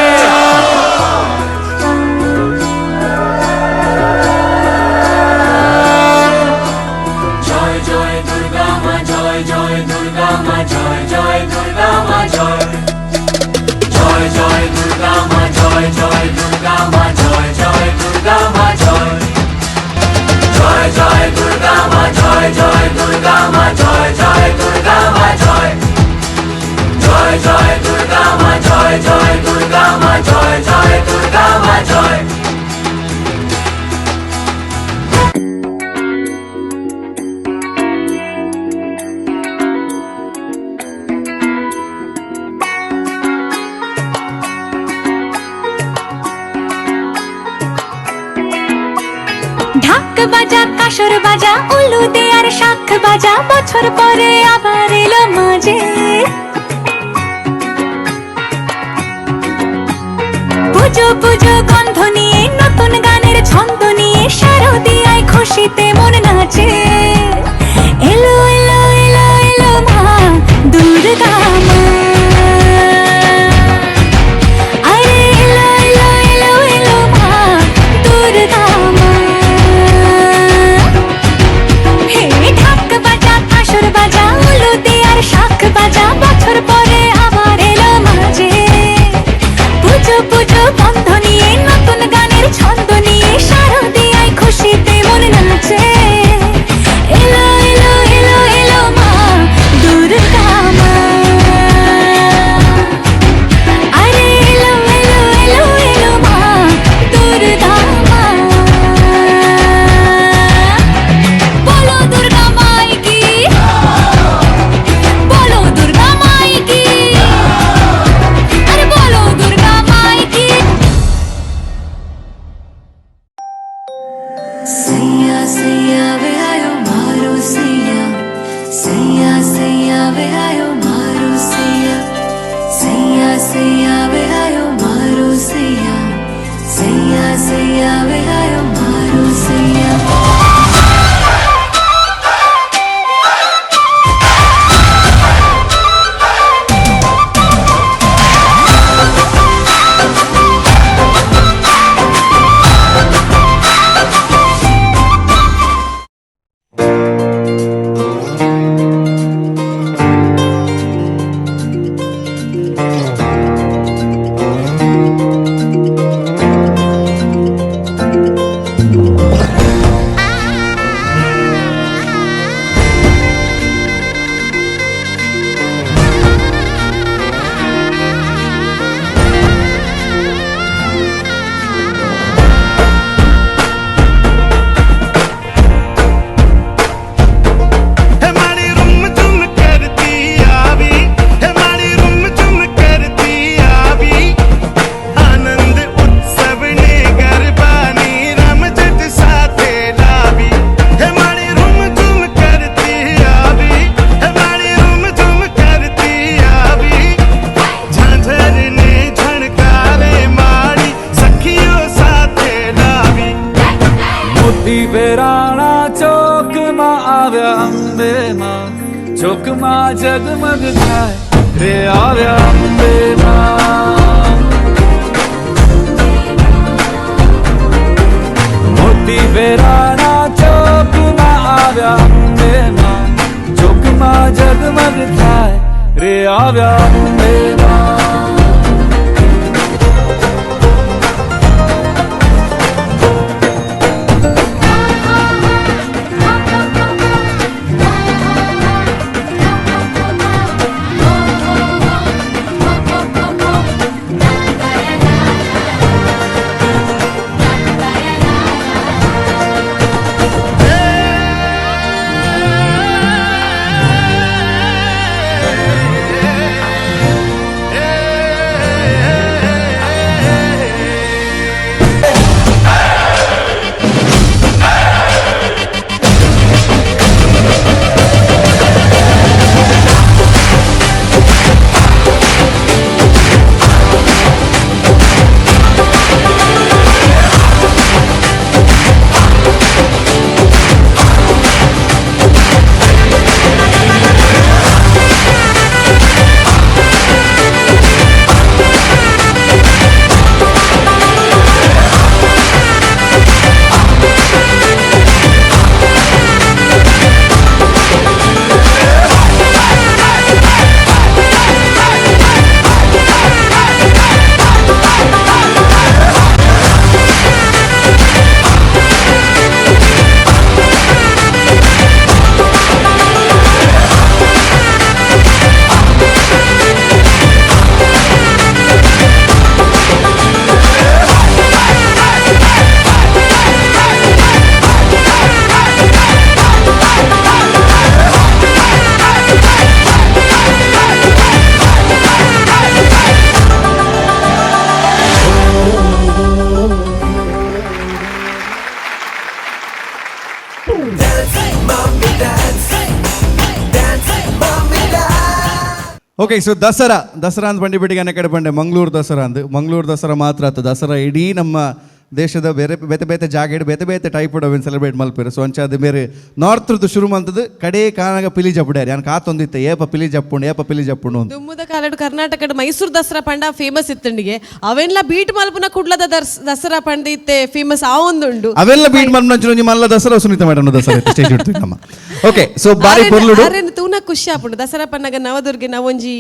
জয় জয় দুর্গা মা, জয় জয় দুর্গা মা, জয় জয় দুর্গা মা, জয় জয় জয় দুর্গা মা, জয় জয় দুর্গা মা, জয় জয় দুর্গা মা, জয় জয় জয় দুর্গা মা, জয় জয় দুর্গা মা, জয় জয় দুর্গা মা, জয় জয় জয় দুর্গা মা, জয় জয় দুর্গা মা, জয় জয় দুর্গা মা, জয়। ঢাক বাজা, কাসর বাজা, উলু দে আর শাঁখ বাজা, বছর পরে আবার এলো মাঝে। পুজো পুজো গন্ধ নিয়ে, নতুন গানের ছন্দ নিয়ে, শারদিয়ায় খুশিতে মন নাচে। এলো এলো এলো এলো মা দুর্গা মা। वे आयो मारो सैया सैया सैया वे आयो मारो सैया सैया सैया वे आयो मारो सैया। ચોકમાં જગમગ થાય રે આવ્યા અંબે માં, મોતી વેરાણા ચોકમાં આવ્યા અંબે માં, ચોકમાં જગમગ થાય રે આવ્યા અંબે માં. ಓಕೆ, ಸೊ ದಸರಾ ದಸರಾ ಅಂತ ಬಂಡಿಬಿಟ್ಟಿಗೆ ಕಡೆ ಬಂಡೆ ಮಂಗಳೂರು ದಸರಾ ಅಂದು ಮಂಗಳೂರು ದಸರಾ ಮಾತ್ರ ಆತು. ದಸರಾ ಇಡೀ ನಮ್ಮ ದೇಶದ ಬೇರೆ ಬೇತೆ ಬೇತೆ ಜಾಗ ಇಡು ಬೇತೆ ಬೇತೆ ಟೈಪ್ ಅವೆನ್ ಸೆಲೆಬ್ರೇಟ್ ಮಲ್ಪೇರು. ಸೊ ಅಂಚಾದ ಬೇರೆ ನಾರ್ತ್ರದ್ದು ಶುರು ಮಂತದ್ದು ಕಡೆ ಕಾನಾಗ ಪಿಲಿ ಜಪ್ಪುಡ್ಯಾರ ಯಾನ್ ಕಾತೊಂದಿತ್ತೆ ಏಪ ಪಿಲಿ ಜಪ್ಪುಂಡು ಏಪ ಪಿಲಿ ಜಪ್ಪುಂಡು ಅಂತ. ದುಮ್ಮದ ಕಾಲಡು ಕರ್ನಾಟಕದ ಮೈಸೂರು ದಸರಾ ಪಂಡ ಫೇಮಸ್ ಇತ್ತಂಡಿಗೆ ಅವೆಲ್ಲ ಬೀಟ್ ಮಲ್ಪುನ ಕುಡ್ಲದ ದಸರಾ ಪಂಡ ಇತ್ತೆ ಫೇಮಸ್ ಆ ಒಂದುಂಡು. ಅವೆಲ್ಲ ಬೀಟ್ ಮಲ್ಪನ ಮಲ್ಲ ದಸರಾ ಸುನೀತಾ ಮೇಡಮ್ ದಸರಾ ಸ್ಟೇಜ್ ಇಡ್ತೀವಿ ನಮ್ಮ. ಓಕೆ, ಸೊ ಬಾರಿ ಪೊರ್ಲುಡು ಆರೆನ್ ತೂನ ಖುಷಿ ಆಪುಂಡು ದಸರಾ ಪನ್ನಗ ನವದುರ್ಗೆ ನಾವೊಂಜಿ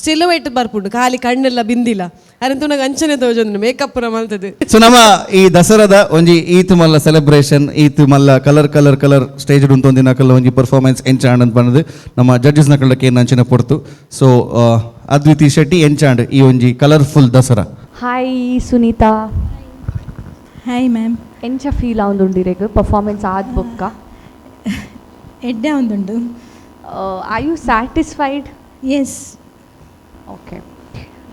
ಸಿಲುವೆಟ್ ಬರ್ಪುಂಡು ಖಾಲಿ ಕಣ್ಣೆಲ್ಲ ಬಿಂದಿಲ್ಲ ಅರೆನ್ ತೂನಾಗ ಅಂಚನೆ ತೋಜೊಂದು ಮೇಕಪ್ ಪೂರ ಮಲ್ತದೆ. ಸೊ ನಮ್ಮ ಈ ದಸರಾದ ಒಂಜಿ ಈತ್ ಮಲ್ಲ ಸೆಲೆಬ್ರೇಷನ್ ಈತ್ ಮಲ್ಲ colour colour colour stage ಉಂತೊಂದಿನ ಕಲ್ಲ ಒಂಜಿ ಪರ್ಫಾರ್ಮೆನ್ಸ್ ಎಂಚಾಂಡ್ ಅಂತ ಬಂದದು ನಮ್ಮ ಜಡ್ಜಸ್ ನಕಳಕ್ಕೆ ಏನು ಅಂಚಿನ ಪೊರ್ತು. ಸೊ ಅದ್ವಿತಿ ಶೆಟ್ಟಿ ಎಂಚಾಂಡ್ ಈ ಒಂಜಿ colourful Dasara. Hi Sunita. Hi ma'am. ಎಂಚ ಫೀಲ್ ಆವೊಂದುಂಡಿರೆಗ್ ಪರ್ಫಾರ್ಮೆನ್ಸ್ ಆದ್ ಬೊಕ್ಕ? ಎಡ್ಡೆ ಆವೊಂದುಂಡು. Are you satisfied? Yes. Okay,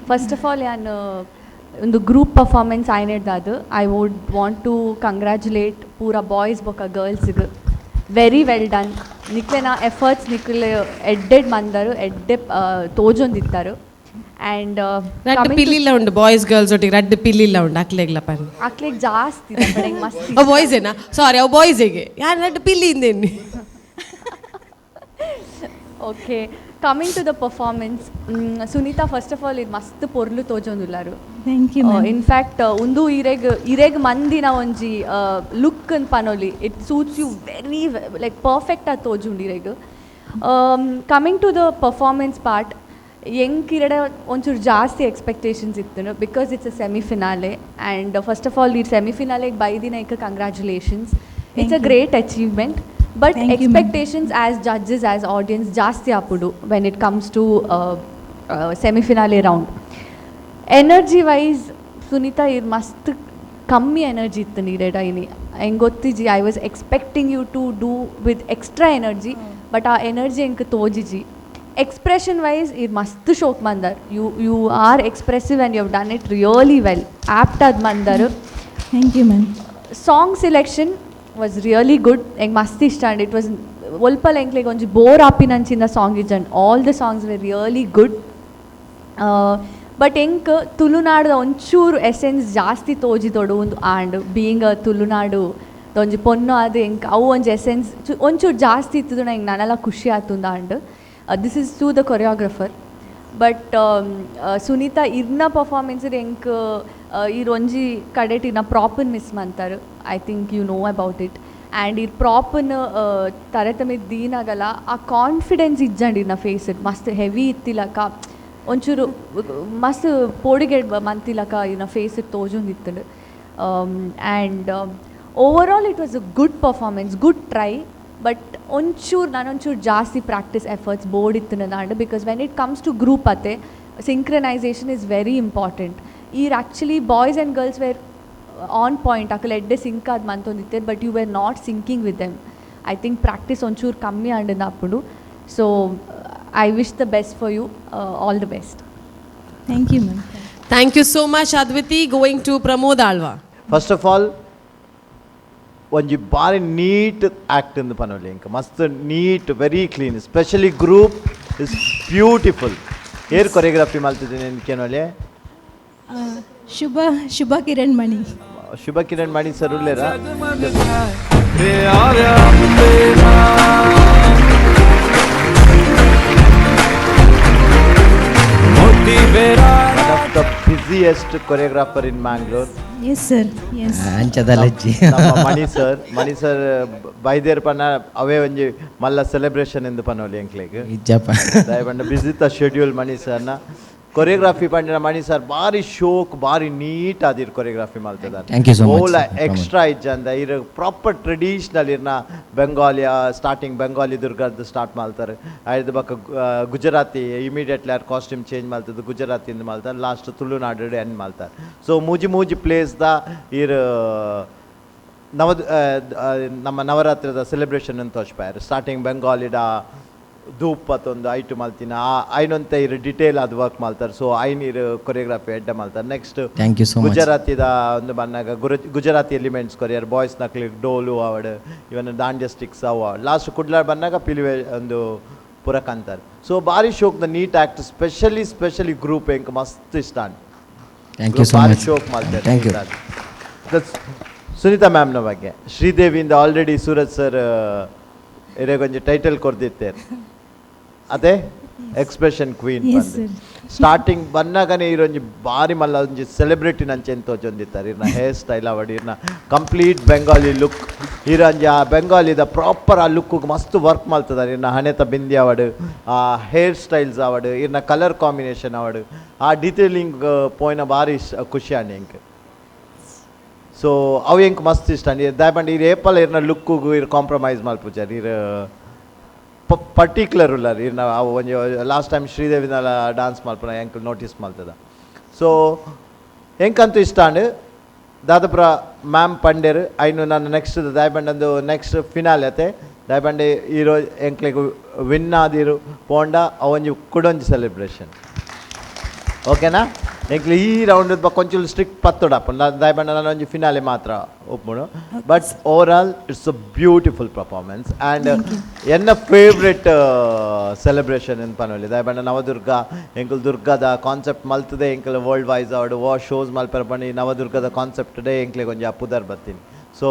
first of all ಯಾನ್ ಒಂದು ಗ್ರೂಪ್ ಪರ್ಫಾರ್ಮೆನ್ಸ್ ಆಯ್ನೆಡ್ದಾದು I would want to congratulate ಪೂರ ಬಾಯ್ಸ್ ಬೊಕ್ಕ ಗರ್ಲ್ಸ್ಗೆ. Very well done. ನಿಕ್ಲೆನ ಎಫರ್ಟ್ಸ್ ನಿಕ್ಲೆ ಎಡ್ಡೆಡ್ ಮಂದರು ಎಡ್ಡೆ ತೋಜೊಂದಿತ್ತಾರೆ ಆ್ಯಂಡ್ ರಡ್ಡ್ ಪಿಲ್ಲಿಲ್ಲ ಉಂಡು ಬಾಯ್ಸ್ ಗರ್ಲ್ಸ್ ಒಟ್ಟಿಗೆ ರಡ್ಡ್ ಪಿಲ್ಲಿಲ್ಲ ಉಂಡು ಅಕ್ಲೆಗ್ಲ ಪನ್. ಅಕ್ಲೆಗ್ ಜಾಸ್ತಿ ಮಸ್ತ್. ಅವು ಬಾಯ್ಸ್ ಏನಾ? ಸಾರಿ, ಅವು ಬಾಯ್ಸಿಗೆ ಯಾರು ರಡ್ಡ್ ಪಿಲ್ಲಿ ಇಂದೇನಿ. Okay, coming to the performance, Sunita, first of all ಇದು ಮಸ್ತ್ ಪೊರ್ಲು ತೋಜೊಂದುಲ್ಲಾರು. Thank you ma'am. In fact ಉಂದು ಇರೆಗ್ ಇರೆಗ್ ಮಂದಿನ ಒಂಜಿ ಲುಕ್ ಅನ್ ಪನೊಲಿ. It suits you very like perfect ಆದ್ ತೋಜುಂಡು ಇರೆಗ್. Coming to the performance part, ಎಂಕ್ ಇರಡೆ ಒಂಚೂರು ಜಾಸ್ತಿ ಎಕ್ಸ್ಪೆಕ್ಟೇಷನ್ಸ್ ಇತ್ತು because it's a semi finale. And first of all ಈ ಸೆಮಿ ಫಿನಾಲೆಗೆ ಬೈದಿನ congratulations, it's a great achievement. But Thank you, ma'am. Expectations as judges, as audience ಜಾಸ್ತಿ ಆಪುಂಡು when it comes to semifinale round. Energy wise Sunita ಇರ್ ಮಸ್ತ್ ಕಮ್ಮಿ energy ಇತ್ತು ನೀರೇಡ ಇನಿ. ಹೆಂಗೆ ಗೊತ್ತಿಜಿ, I was expecting you to do with extra energy, but ಆ energy ಎಂಕ್ ತೋಜಿಜಿ. ಎಕ್ಸ್ಪ್ರೆಷನ್ ವೈಸ್ ಇರ್ ಮಸ್ತ್ ಶೋಕ್ ಮಂದರ್. You are expressive and you have done it really well. Apt ಆದ್ ಮಂದರು. Thank you ma'am. Song selection was really good. ಎಂಕ್ ಮಸ್ತ್ ಇಷ್ಟ and it was ಒಲ್ಪಲ್ ಎಂಕ್ಲೆಗ್ ಒಂಜಿ ಬೋರ್ ಆಪಿನಂಚಿನ song ಇಜ್ಜಂಡ್. All the songs were really good. But ಎಂಕ್ ತುಳುನಾಡ್ದ ಒಂಚೂರು ಎಸೆನ್ಸ್ ಜಾಸ್ತಿ ತೋಜಿದೊಡು ಒಂದು and being a Tulunadu ಒಂಜಿ ಪೊನ್ನು ಅದು ಎಂಕ್ ಅವು ಒಂಜಿ ಎಸೆನ್ಸ್ ಒಂಚೂರು ಜಾಸ್ತಿ ಇತ್ತದು ಎಂಕ್ ನನಲ ಖುಷಿ ಆತುಂದ. And this is to the choreographer. But Sunita ಇರ್ನ ಪರ್ಫಾರ್ಮೆನ್ಸ್ ಎಂಕ್ ಇರ್ ಒಂಜಿ ಕಡೆಟ್ ಇರ್ನ ಪ್ರಾಪನ್ miss ಮಂತಾರೆ. I think you know about it. And ಇರ್ ಪ್ರಾಪನ್ ತರತಮೆ ದೀನಾಗಲ್ಲ ಆ ಕಾನ್ಫಿಡೆನ್ಸ್ ಇಜ್ಜಂಡ್ ಇರ್ನ ಫೇಸ್ it ಮಸ್ತ್ ಹೆವಿ ಇತ್ತಿಲಕ ಒಂಚೂರು ಮಸ್ತ್ ಪೋಡಿಗೆ ಮಂತಿಲಕ ಇರ್ನ ಫೇಸ್ it ತೋಜೊಂದಿತ್ತಂಡು. And overall it was a good performance, good try. But ಒಂಚೂರು ನಾನೊಂಚೂರು ಜಾಸ್ತಿ practice efforts board ಇತ್ತು and because when it comes to group ಅತ್ತೆ synchronisation is very important. ಈರ್ actually boys and girls were on point, Akal ಎಡ್ಡೆ sync ಆದ್ ಮಂತೊಂದಿತ್ತೆ, but you were not syncing with them. I think practice ಒಂಚೂರು ಕಮ್ಮಿ and ಅಪ್ಪುಂಡು. So I wish the best for you, all the best. Thank you ma'am. Thank you so much Adviti. Going to Pramod Alva. First of all ಒಂಜಿ ಬಾರಿ neat act ಇಂದು ಪನೊಲಿ ಇಂಕ ಮಸ್ತ್ neat, very clean, specially group is beautiful. ಏರ್ choreography ಮಲ್ತಿದ್ದೀನಿ ಕೇನೊಲಿ? Shubha Shubha Kiran Mani. Shubha Kiran Mani sir ಉಲ್ಲೇರಾ? One of the busiest choreographer in Mangalore. Yes sir, yes. ಅಂಚದಲಜ್ಜಿ ನಮ್ಮ ಮಣಿ sir, ಮಣಿ sir ಬೈದೇರ್ ಪನ್ನ ಅವೇ ಒಂಜಿ ಮಲ್ಲ celebration ಎಂದು ಪನೋಲಿ ಎಂಕ್ಲೆಗ್. ಇಜ್ಜಪ್ಪ. ದಯಪಂಡ ಬಿಸಿತ ಶೆಡ್ಯೂಲ್ ಮಣಿ ಸರ್ನ. ಕೊರಿಯೋಗ್ರಫಿ ಪಂಡಿನ ಮಣಿ ಸರ್ ಬಾರಿ ಶೋಕ್, ಬಾರಿ ನೀಟ್ ಆದಿರ್ ಕೊರಿಯೋಗ್ರಫಿ ಮಲ್ತದಾರ್. Thank you so much, Ola sir. Extra ಇಜ್ಜಂದ ಇರ್ ಪ್ರಾಪರ್ ಟ್ರೆಡಿಷನಲ್ ಇರ್ನ ಬೆಂಗಾಲಿಯ ಸ್ಟಾರ್ಟಿಂಗ್ ಬೆಂಗಾಲಿ ದುರ್ಗದ್ದು ಸ್ಟಾರ್ಟ್ ಮಾಡ್ತಾರೆ. ಐದು ಬಕ್ಕ ಗುಜರಾತಿ ಇಮಿಡಿಯೇಟ್ಲಿ ಆರ್ ಕಾಸ್ಟ್ಯೂಮ್ ಚೇಂಜ್ ಮಾಡ್ತದ್ದು ಗುಜರಾತಿಂದ ಮಾಡ್ತಾರೆ, ಲಾಸ್ಟ್ ತುಳುನಾಡು ಎಂಡ್ ಮಾಡ್ತಾರೆ. ಸೊ ಮೂಜಿ ಮೂಜಿ ಪ್ಲೇಸ್ದ ಇರ್ ನವ ನಮ್ಮ ನವರಾತ್ರಿದ ಸೆಲೆಬ್ರೇಷನ್ ಅಂತ ತೋಚ್ಪಾಯರು. ಸ್ಟಾರ್ಟಿಂಗ್ ಬೆಂಗಾಲಿಡ ಧೂಪ್ ಅತ್ತೊಂದು ಐಟು ಮಲ್ತಿನ ಆ ಐನೊಂತ ಇರು ಡಿಟೇಲ್ ಅದು ವರ್ಕ್ ಮಾಡ್ತಾರೆ. ಸೊ ಐನ್ ಇರು ಕೊರಿಯೋಗ್ರಫಿ ಎಡ್ಡೆ ಮಾಡ್ತಾರೆ. Next Thank you so much. ಗುಜರಾತಿದ ಒಂದು ಬಂದಾಗ ಗುಜರಾತಿ ಎಲಿಮೆಂಟ್ಸ್ ಕೊರಿಯರ್ ಬಾಯ್ಸ್ ನಕ್ಲಿಗೆ ಡೋಲು ಅವಡು ಇವನ್ ದಾಂಡ್ಯ ಸ್ಟಿಕ್ಸ್ ಅವು. ಲಾಸ್ಟ್ ಕುಡ್ಲಾಡ್ ಬಂದಾಗ ಪಿಲಿವೆ ಒಂದು ಪುರಕ್ ಅಂತಾರೆ. ಸೊ ಭಾರಿ ಶೋಕ್ದ neat act, specially specially group ಎಂಕ್ ಮಸ್ತ್ ಇಷ್ಟ. Thank you so ಭಾರಿ much. ಶೋಕ್ ಮಾಡ್ತಾರೆ. Thank you. Sunita ಮ್ಯಾಮ್ನ ಬಗ್ಗೆ ಶ್ರೀದೇವಿಯಿಂದ ಆಲ್ರೆಡಿ ಸೂರಜ್ ಸರ್ ಇರೆಗೊಂಜಿ ಟೈಟಲ್ ಕೊರ್ದಿತ್ತೇನೆ, ಅದೇ expression queen. Yes, sir. Starting ಬನ್ನಾಗನೇ ಇರೊಂಜಿ ಬಾರಿ ಮಲ್ಲ ಒಂಜಿ ಸೆಲೆಬ್ರಿಟಿ ನಂಚೆನ್ ತೋಜೊಂದಿತ್ತಾರೆ. ಇರ್ನ ಹೇರ್ ಸ್ಟೈಲ್ ಅವಡಿ ಇರ್ನ ಕಂಪ್ಲೀಟ್ ಬೆಂಗಾಲಿ ಲುಕ್ ಇರಂಜಿ ಆ ಬೆಂಗಾಲಿದ ಪ್ರಾಪರ್ ಆ ಲುಕ್ ಮಸ್ತ್ ವರ್ಕ್ ಮಾಡ್ತದಾರೆ. ಇರ್ನ ಹಣೆತ ಬಿಂದಿ ಅವಡು, ಆ ಹೇರ್ ಸ್ಟೈಲ್ಸ್ ಅವಡು, ಇರ್ನ ಕಲರ್ ಕಾಂಬಿನೇಷನ್ ಅವಡು, ಆ ಡೀಟೇಲಿಂಗ್ ಪೋಯಿನ ಬಾರಿ ಖುಷಿ ಆಂಡ್ ಎಂಕ್. ಸೊ ಅವು ಎಂಕ್ ಮಸ್ತ್ ಇಷ್ಟ ಅಂಡ್ ದಾಯಪಂಡ ಇರ್ ಏಪಲ್ ಇರ್ನ ಲುಕ್ಕುಗು ಇರ್ ಕಾಂಪ್ರಮೈಸ್ ಮಲ್ಪುಜಾರ್. ಇರ್ ಪರ್ಟಿಕ್ಯುಲರ್ ಉಲ್ಲಾರ್ ಇರ್ನ ಅವು ಒಂಜಿ ಲಾಸ್ಟ್ ಟೈಮ್ ಶ್ರೀದೇವಿನಲ ಡಾನ್ಸ್ ಮಲ್ಪುನ ಎಂಕ್ ನೋಟಿಸ್ ಮಲ್ತದ. ಸೊ ಎಂಕಂತೂ ಇಷ್ಟ ಅಂಡ್ ದಾದಪುರ ಮ್ಯಾಮ್ ಪಂಡೇರು ಐನು ನಾನು ನೆಕ್ಸ್ಟ್ ದಾಯಪಂಡಂದು ನೆಕ್ಸ್ಟ್ ಫಿನಾಲೆ ಅತೆ ದಾಯಪಂಡೆ ಈರೋ ಎಂಕ್ಲೆಗ್ ವಿನ್ ಆದಿರು ಪೋಂಡ ಅವೊಂಜಿ ಕುಡೊಂಜಿ ಸೆಲೆಬ್ರೇಷನ್ ಓಕೆನಾ. ಎಂಕ್ಲು ಈ ರೌಂಡ್ ಕೊಂಚ ಸ್ಟ್ರಿಕ್ಟ್ ಪತ್ತೊಡಪ್ಪ ದಾಯಬಂಡ ನಾನು ಒಂಜಿ ಫಿನಾಲೆ ಮಾತ್ರ ಒಪ್ಪುನು. But overall it's a beautiful performance and ಎನ್ನ ಫೇವ್ರೆಟ್ ಸೆಲೆಬ್ರೇಷನ್ ಎನ್ ಪನೊಲಿ. ದಾಯಬಂಡ ನವದುರ್ಗ ಎಂಕುಲು ದುರ್ಗದ ಕಾನ್ಸೆಪ್ಟ್ ಮಲ್ತದೆ, ಎಂಕುಲು ವರ್ಲ್ಡ್ ವೈಸ್ ಆವಡ್ ವಾ ಶೋಸ್ ಮಲ್ಪೆರ ಪಂಡ ಈ ನವದುರ್ಗದ ಕಾನ್ಸೆಪ್ಟ್ ಡೇ ಎಂಕ್ಲೆಗ್ ಒಂಜಿ ಪುದರ್ ಬತ್ತೀನಿ. ಸೊ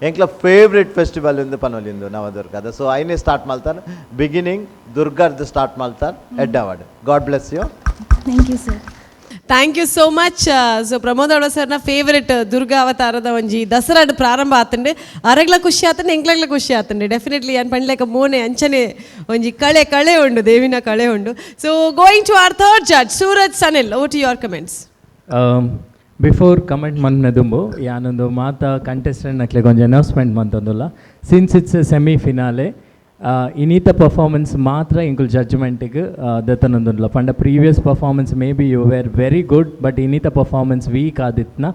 ಎಂಕ್ಲ ಫೇವ್ರೆಟ್ ಫೆಸ್ಟಿವಲ್ ಇಂದು ಪನೊಲಿಂದು ನವದುರ್ಗದ. ಸೊ ಐನೇ ಸ್ಟಾರ್ಟ್ ಮಲ್ತಾರ್, ಬಿಗಿನಿಂಗ್ ದುರ್ಗರ್ದು ಸ್ಟಾರ್ಟ್ ಮಲ್ತಾರ್ ಎಡ್ಡಾವಡ್. God bless you. Thank you sir. Thank you so much. So Pramod Alva ಸರ್ನ ಫೇವರೆಟ್ ದುರ್ಗಾ ಅವತಾರದ ಒಂಜಿ ದಸರಾಡ್ ಪ್ರಾರಂಭ ಆತಂಡೆ, ಅರಗ್ಲ ಖುಷಿ ಆತಂಡೆ, ಎಂಕ್ಲಗ್ಲ ಖುಷಿ ಆತಂಡೆ. ಡೆಫಿನೆಟ್ಲಿ ಅನ್ ಪಂಡ್ಲೆಕ ಮೋನೆ ಅಂಚನೆ ಒಂಜಿ ಕಳೆ ಕಳೆ ಉಂಡು, ದೇವಿನ ಕಳೆ ಉಂಡು. So going to our third judge Suraj Sanil, over to your comments. Before comment ಮನ್ನೆ ದುಂಬು ಯಾನೊಂದು ಮಾತ ಕಂಟೆಸ್ಟೆಂಟ್ ನಕ್ಲೆಗ್ ಒಂಜಿ ಅನೌನ್ಸ್ಮೆಂಟ್ ಮಂತೊಂದುಲ್ಲ. Since it's a semi finale, ಇನೀತ performance ಮಾತ್ರ ಎಂಕುಲು ಜಡ್ಜ್ಮೆಂಟಿಗೆ ದೆತ್ತನೊಂದುಲ್ಲ. ಪಂಡ previous performance maybe you were very good, but ಇನೀತ performance weak Aditya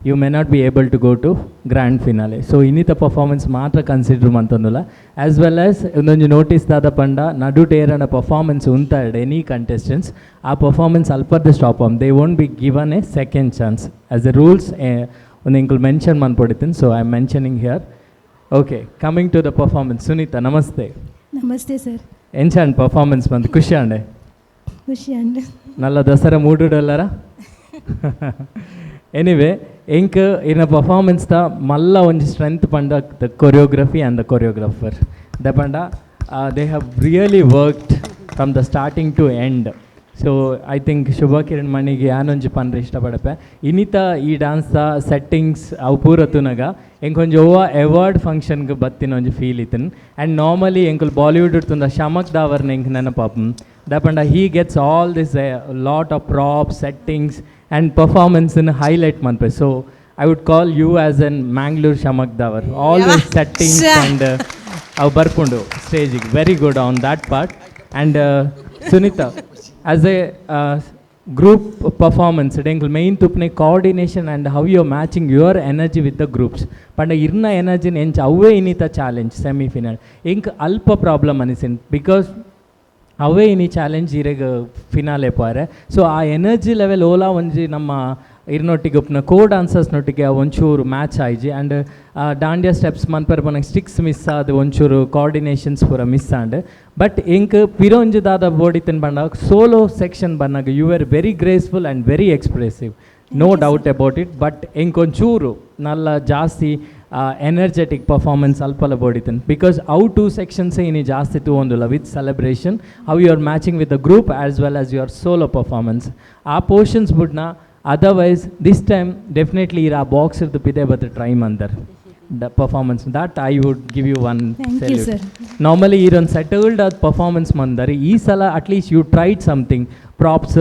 you may not be able to go to grand finale. So ಇನಿತ performance ಮಾತ್ರ consider ಮಂತೊಂದುಲ್ಲ. As well as ಒಂದೊಂಜಿ notice ದಾದ ಪಂಡ ನಡುಟ್ ಏರನ performance ಉಂತಾಡ್ any contestants ಆ performance ಅಲ್ಪರ್ದೆ stop am, they won't be given a second chance as a rules. ಒಂದು ಎಂಕುಲು mention ಮನ್ಪೊಡಿತೀನಿ, so I am mentioning here. Okay, coming to the performance, Sunita ನಮಸ್ತೆ. ನಮಸ್ತೆ sir. ಎಂಚಾಂಡ್ performance ಬಂದು ಖುಷಿ ಆಂಡೆ? ಖುಷಿ ಅಂಡ್. ನಲ್ಲ ದಸರಾ ಮೂಡುಡಲ್ಲರ. ಎನಿವೆ, ಎಂಕ್ ಇನ್ನ ಪರ್ಫಾರ್ಮೆನ್ಸ್ ದ ಮಲ್ಲ ಒಂಜಿ ಸ್ಟ್ರೆಂತ್ ಪಂಡ the choreography and the choreographer. The ಪಂಡ they have really worked from the starting to end. So I think Shubha Kiran ಮಣಿಗೆ ಯಾನೊಂಜಿ ಪನ್ರೆ ಇಷ್ಟಪಡಪೆ, ಇನಿತ ಈ dance the settings ಅವು ಪೂರ ತೂನಗ ಎಂಕ್ ಒಂಜಿ ಒವ್ವ ಅವಾರ್ಡ್ ಫಂಕ್ಷನ್ಗೆ ಬತ್ತಿನ ಒಂಜಿ ಫೀಲ್ ಇತ್ತನ್. ಆ್ಯಂಡ್ ನಾರ್ಮಲಿ ಎಂಕುಲು ಬಾಲಿವುಡ್ ತುಂದ ಶಮಕ್ ದಾವರ್ನ ಎಂಕ್ ನೆನಪಾಪುನ್. The ಪಂಡ he gets all this lot of prop settings and ಪರ್ಫಾರ್ಮೆನ್ಸ್ನ highlight ಮನ್ಪೆ. So I would call you as an Mangalore Shiamak Davar, always settings and ಅವು ಬರ್ಪುಂಡು ಸ್ಟೇಜಿಗೆ. Very good on that part. And Sunita, as a group performance ಎಂಕುಲು main ತುಪ್ನೆ coordination and how you are matching your energy with the groups. ಪಂಡ ಇರ್ನ ಎನರ್ಜಿನ ಎಂಚ ಅವೇ ಇನ್ನಿತ challenge semifinal ಎಂಕ್ ಅಲ್ಪ problem ಅನಿಸಿನ್, because ಅವೇ ಇನಿ ಚಾಲೆಂಜ್ ಇರೆಗ್ ಫಿನಾಲೆ ಪೋರೆ. ಸೊ ಆ ಎನರ್ಜಿ ಲೆವೆಲ್ ಓಲಾ ಒಂಜಿ ನಮ್ಮ ಇರ್ನೊಟ್ಟಿಗೆ ಉಪ್ನ ಕೋ ಡಾನ್ಸರ್ಸ್ನೊಟ್ಟಿಗೆ ಒಂಚೂರು ಮ್ಯಾಚ್ ಆಯ್ಜಿ. ಆ್ಯಂಡ್ ದಾಂಡಿಯಾ ಸ್ಟೆಪ್ಸ್ ಮನ್ಪೆರ್ ಪನಗ ಸ್ಟಿಕ್ಸ್ ಮಿಸ್ ಆದ್ ಒಂಚೂರು ಕೋಆರ್ಡಿನೇಷನ್ಸ್ ಪೂರ miss and. But ಎಂಕ್ ಪಿರೊಂಜಿ ದಾದ ಬೋಡಿತ್ತನ್ ಪಂಡ ಸೋಲೋ ಸೆಕ್ಷನ್ ಬನ್ನಗ you are very graceful and very expressive, no doubt about it. But ಎಂಕ್ ಒಂಚೂರು ನಲ್ಲ ಜಾಸ್ತಿ ಎನರ್ಜೆಟಿಕ್ ಪರ್ಫಾರ್ಮೆನ್ಸ್ ಅಲ್ಪಲ ಬೋಡಿತನ್, because ಅವು ಟೂ ಸೆಕ್ಷನ್ಸ್ ಇನಿ ಜಾಸ್ತಿ ತೂವೊಂದುಲ್ಲ with celebration, how you are matching with the group as well as your solo performance. ಆ portions ಬುಡ್ನ otherwise this time definitely ಇರ್ ಆ box ಇರ್ದು ಪಿದೆ ಬತ್ try ಮಂದರ್ the performance, that I would give you one Thank you, sir. Normally ಈರೊಂದು settled ಆದ performance ಮಂದರ್, ಈ ಸಲ at least you tried something, props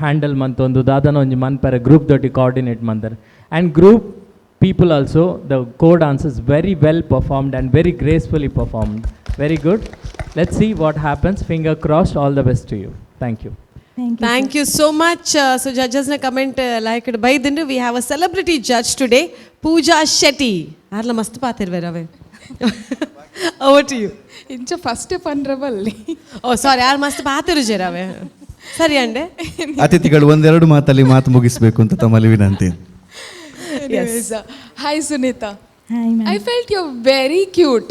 handle ಮಂತೊಂದು ದಾದನ ಒಂಜಿ ಮನ್ಪೆರೆ ಗ್ರೂಪ್ ದೊಟ್ಟಿ ಕೋಆರ್ಡಿನೇಟ್ ಮಂದರ್. And group people also, the co-dancers very well performed and very gracefully performed. Very good. Let's see what happens. Finger crossed. All the best to you. Thank you. Thank you so much. So ಜಡ್ಜಸ್ನ comment like ಬೈದಂಡು. We have a celebrity judge today, Pooja Shetty. ಅರ್ಲ ಮಸ್ತ್ ಪಾತಿರ್ವೇರ್ ಅವೇ. Over to you. ಇಂಚ first ಪನ್ರವಲ್ಲಿ. ಓ ಸಾರಿ, ಯಾರು ಮಸ್ತ್ ಪಾತಿರುಜೇರ್ ಅವೇ. ಸರಿ ಅಂಡೆ. ಅತಿಥಿಗಳು ಒಂದೆರಡು ಮಾತಲ್ಲಿ ಮಾತು ಮುಗಿಸಬೇಕು ಅಂತ ತಮ್ಮಲ್ಲಿ ವಿನಂತಿ. Anyways, hi Sunita. Hi ma'am. I felt you're very cute.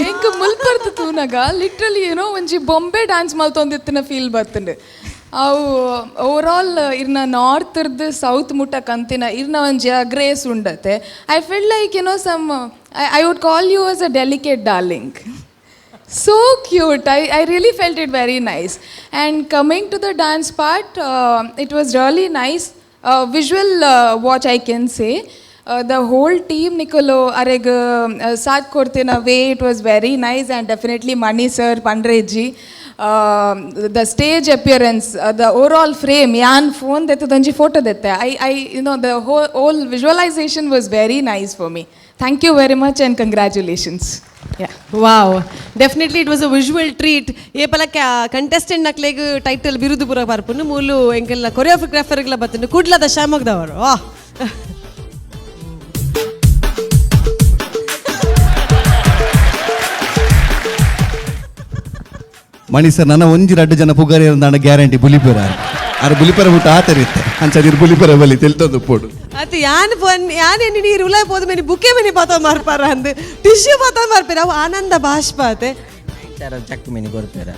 ಎಂಕ್ ಮುಲ್ಪರ್ತು ತೂನಗ ಲಿಟ್ರಲಿ ಏನೋ ಒಂಜಿ ಬೊಂಬೆ ಡ್ಯಾನ್ಸ್ ಮಲ್ತೊಂದಿತ್ತಿನ ಫೀಲ್ ಬರ್ತುಂಡು. ಅವು ಓವರ್ ಆಲ್ ಇರ್ನ ನಾರ್ತ್ರ್ದು ಸೌತ್ ಮುಟ್ಟ ಕಂತಿನ ಇರ್ನ ಒಂಜಿ ಗ್ರೇಸ್ ಉಂಡತೆ. I feel like ಏನೋ some I would call you as a delicate darling. So cute. I really felt it very nice. And coming to the dance part, it was really nice. Visual watch, I can say. The whole team, ನಿಕುಲು ಅರೆಗ್ ಸಾಥ್ ಕೊಡ್ತಿನ way, it was very nice. And definitely Mani sir, ಪಂಡ್ರೇಜಿ, the stage appearance, the overall frame, ಯಾನ್ phone ದೆತ್ತದೊಂಜಿ photo ದೆತ್ತೆ. I the whole visualization was very nice for me. Thank you very much and congratulations. Yeah. Wow, definitely it was a visual treat. ಏಪಲ contestant ನಕ್ಲೆಗ್ title ಬಿರುದು ಪೂರ ಬರ್ಪುನು ಮೂಲು ಎಂಕೆಲ್ಲ ಕೊರಿಯೋಗ್ರಾಫರ್ಗಳ ಬತ್ತುಂಡು ಕುಡ್ಲದ ಶಾಮಗ್ದವರು. ವಾಹ್. ಮಣಿ sir, ನನ್ನ ಒಂಜಿ ರಡ್ಡು ಜನ ಪುಗಾರಿ ಗ್ಯಾರಂಟಿ ಬುಲಿಪುರ. ಅರೆ ಬುಲಿಪರ ಬಿಟ್ಟು ಆತರಿತ್ತೆ ಅಂಚ ನೀರು ಬುಲಿಪರ ಬಲಿ ತೆಲ್ತೊಂದು ಪೋಡು. ಅತ್ತೆ ಯಾನ್ ಪೊನ್ ಯಾನ್ ಎಣ್ಣೆ ನೀರು ಉಲಾಯ್ ಪೋದು ಮೇನಿ ಬುಕ್ಕೆ ಮೇನಿ ಪಾತ ಮಾರ್ಪಾರ ಅಂದ್ ಟಿಶ್ಯೂ ಪಾತ ಮಾರ್ಪೇರ ಅವು ಆನಂದ ಬಾಷ್ಪಾತೆ. Cheque mini ಕೊರ್ಪೇರ.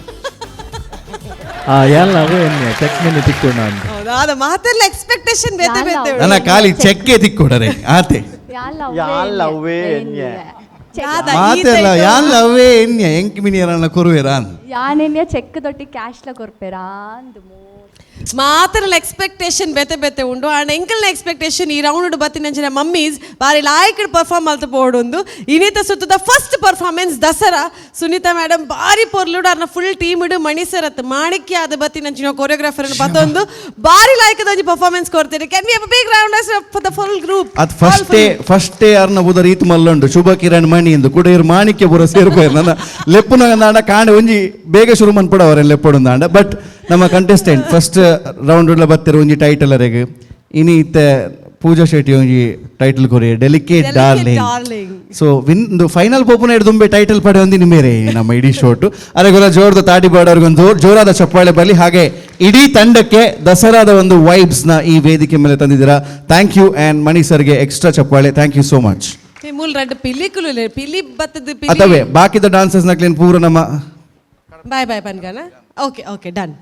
ಎಲ್ಲ ಅವು ಎಣ್ಣೆ ಚೆಕ್ ಮಿನಿ ತಿಕ್ಕೊಂಡ ಅಂತ. ಹೌದಾ, ಅದ ಮಾತೆಲ್ಲ ಎಕ್ಸ್ಪೆಕ್ಟೇಷನ್ ಬೇತೆ ಬೇತೆ. ನನ್ನ ಖಾಲಿ ಚೆಕ್ಕೆ ತಿಕ್ಕೊಡರೆ ಆತೆ. ಮಾತೆಲ್ಲ ಯಾನ್ ಲವ್ವೇ ಎನ್ಯ ಎಂಕ್ ಮಿನಿಯರನ್ನ ಕೊರುವೆರಾ. ಯಾನೆನ್ಯ ಚೆಕ್ ದೊಟ್ಟಿ ಕ್ಯಾಶ್ಲ ಕೊರ್ಪೇರಾ ಅಂದು. ಮಾತೆಲ್ಲ ಎಕ್ಸ್ಪೆಕ್ಟೇಷನ್ ಬೇತೆ ಬೇತೆ ಉಂಡು. ಆಂಡ್ ಎಂಕಲ್ನ ಎಕ್ಸ್ಪೆಕ್ಟೇಷನ್ ಈ ರೌಂಡ್ ಬತ್ತಿನಂಚಿನ ಮಮ್ಮೀಸ್ ಬಾರಿ ಲಾಯ್ಕ್ ಪರ್ಫಾರ್ಮ್ ಮಲ್ತ ಪೋಡೊಂದು. ಇನಿತ ಸುತ್ತದ first performance Dasara. Sunita madam ಬಾರಿ ಪೊರ್ಲುಡು ಅರ್ನ ಫುಲ್ ಟೀಮ್ ಇಡು ಮಣಿಸರತ್ ಮಾಣಿಕ್ಯ ಆದ ಬತ್ತಿನಂಚಿನ ಕೊರಿಯೋಗ್ರಾಫರ್ ಬತ್ತೊಂದು ಬಾರಿ ಲಾಯ್ಕದ ಒಂಜಿ ಪರ್ಫಾರ್ಮೆನ್ಸ್ ಕೊಡ್ತೀರಿ. Can we have a big round for the full group? ಅದು ಫಸ್ಟ್ ಡೇ ಅರ್ನ ಬುದ ರೀತು ಮಲ್ಲುಂಡು ಶುಭ ಕಿರಣ್ ಮಣಿ ಎಂದು ಕೂಡ ಇರು ಮಾಣಿಕ್ಯ ಪುರ ಸೇರ್ಪೋಯ್ ನನ್ನ ಲೆಪ್ಪುನ ನಾಡ ಕಾಂಡೆ ಒಂಜಿ ಬೇಗ ಶುರು ಮನ್ಪಡ ಅವರ ಲೆಪ್ಪಡು ನಾಡ. ಬಟ್ ನಮ್ಮ contestant first round ಉಳ್ಳ ಬತ್ತಿರ ಒಂಜಿ ಟೈಟಲ್ ಅರೆಗ್ ಇನಿ ಇತ್ತೆ ಪೂಜಾ ಶೆಟ್ಟಿ ಒಂಜಿ ಟೈಟಲ್ ಕೊರಿ delicate darling. So win final ಪೋಪುನ ಹಿಡ್ದುಂಬೆ title ಪಡೆ ಒಂದಿನ ಮೇರೆ ನಮ್ಮ ಇಡೀ ಶೋಟು ಅರೆಗೊಲ ಜೋರದ ತಾಡಿ ಬಾಡೋರ್ಗೊಂದು ಜೋರಾದ ಚಪ್ಪಾಳೆ ಬರಲಿ. ಹಾಗೆ ಇಡೀ ತಂಡಕ್ಕೆ ದಸರಾದ ಒಂದು ವೈಬ್ಸ್ನ ಈ ವೇದಿಕೆ ಮೇಲೆ ತಂದಿದ್ದೀರಾ. Thank you. And ಮಣಿ ಸರ್ಗೆ ಎಕ್ಸ್ಟ್ರಾ ಚಪ್ಪಾಳೆ. Thank you so much. ಮೂಲ ರಡ್ಡ್ ಪಿಲಿಕುಲು ಪಿಲಿ ಬತ್ತದ ಪಿಲಿ ಅಥವಾ ಬಾಕಿದ ಡಾನ್ಸರ್ಸ್ ನಕ್ಲೇನು ಪೂರ ನಮ್ಮ ಬಾಯ್ ಬಾಯ್ ಪನ್ಕನ. Okay okay done.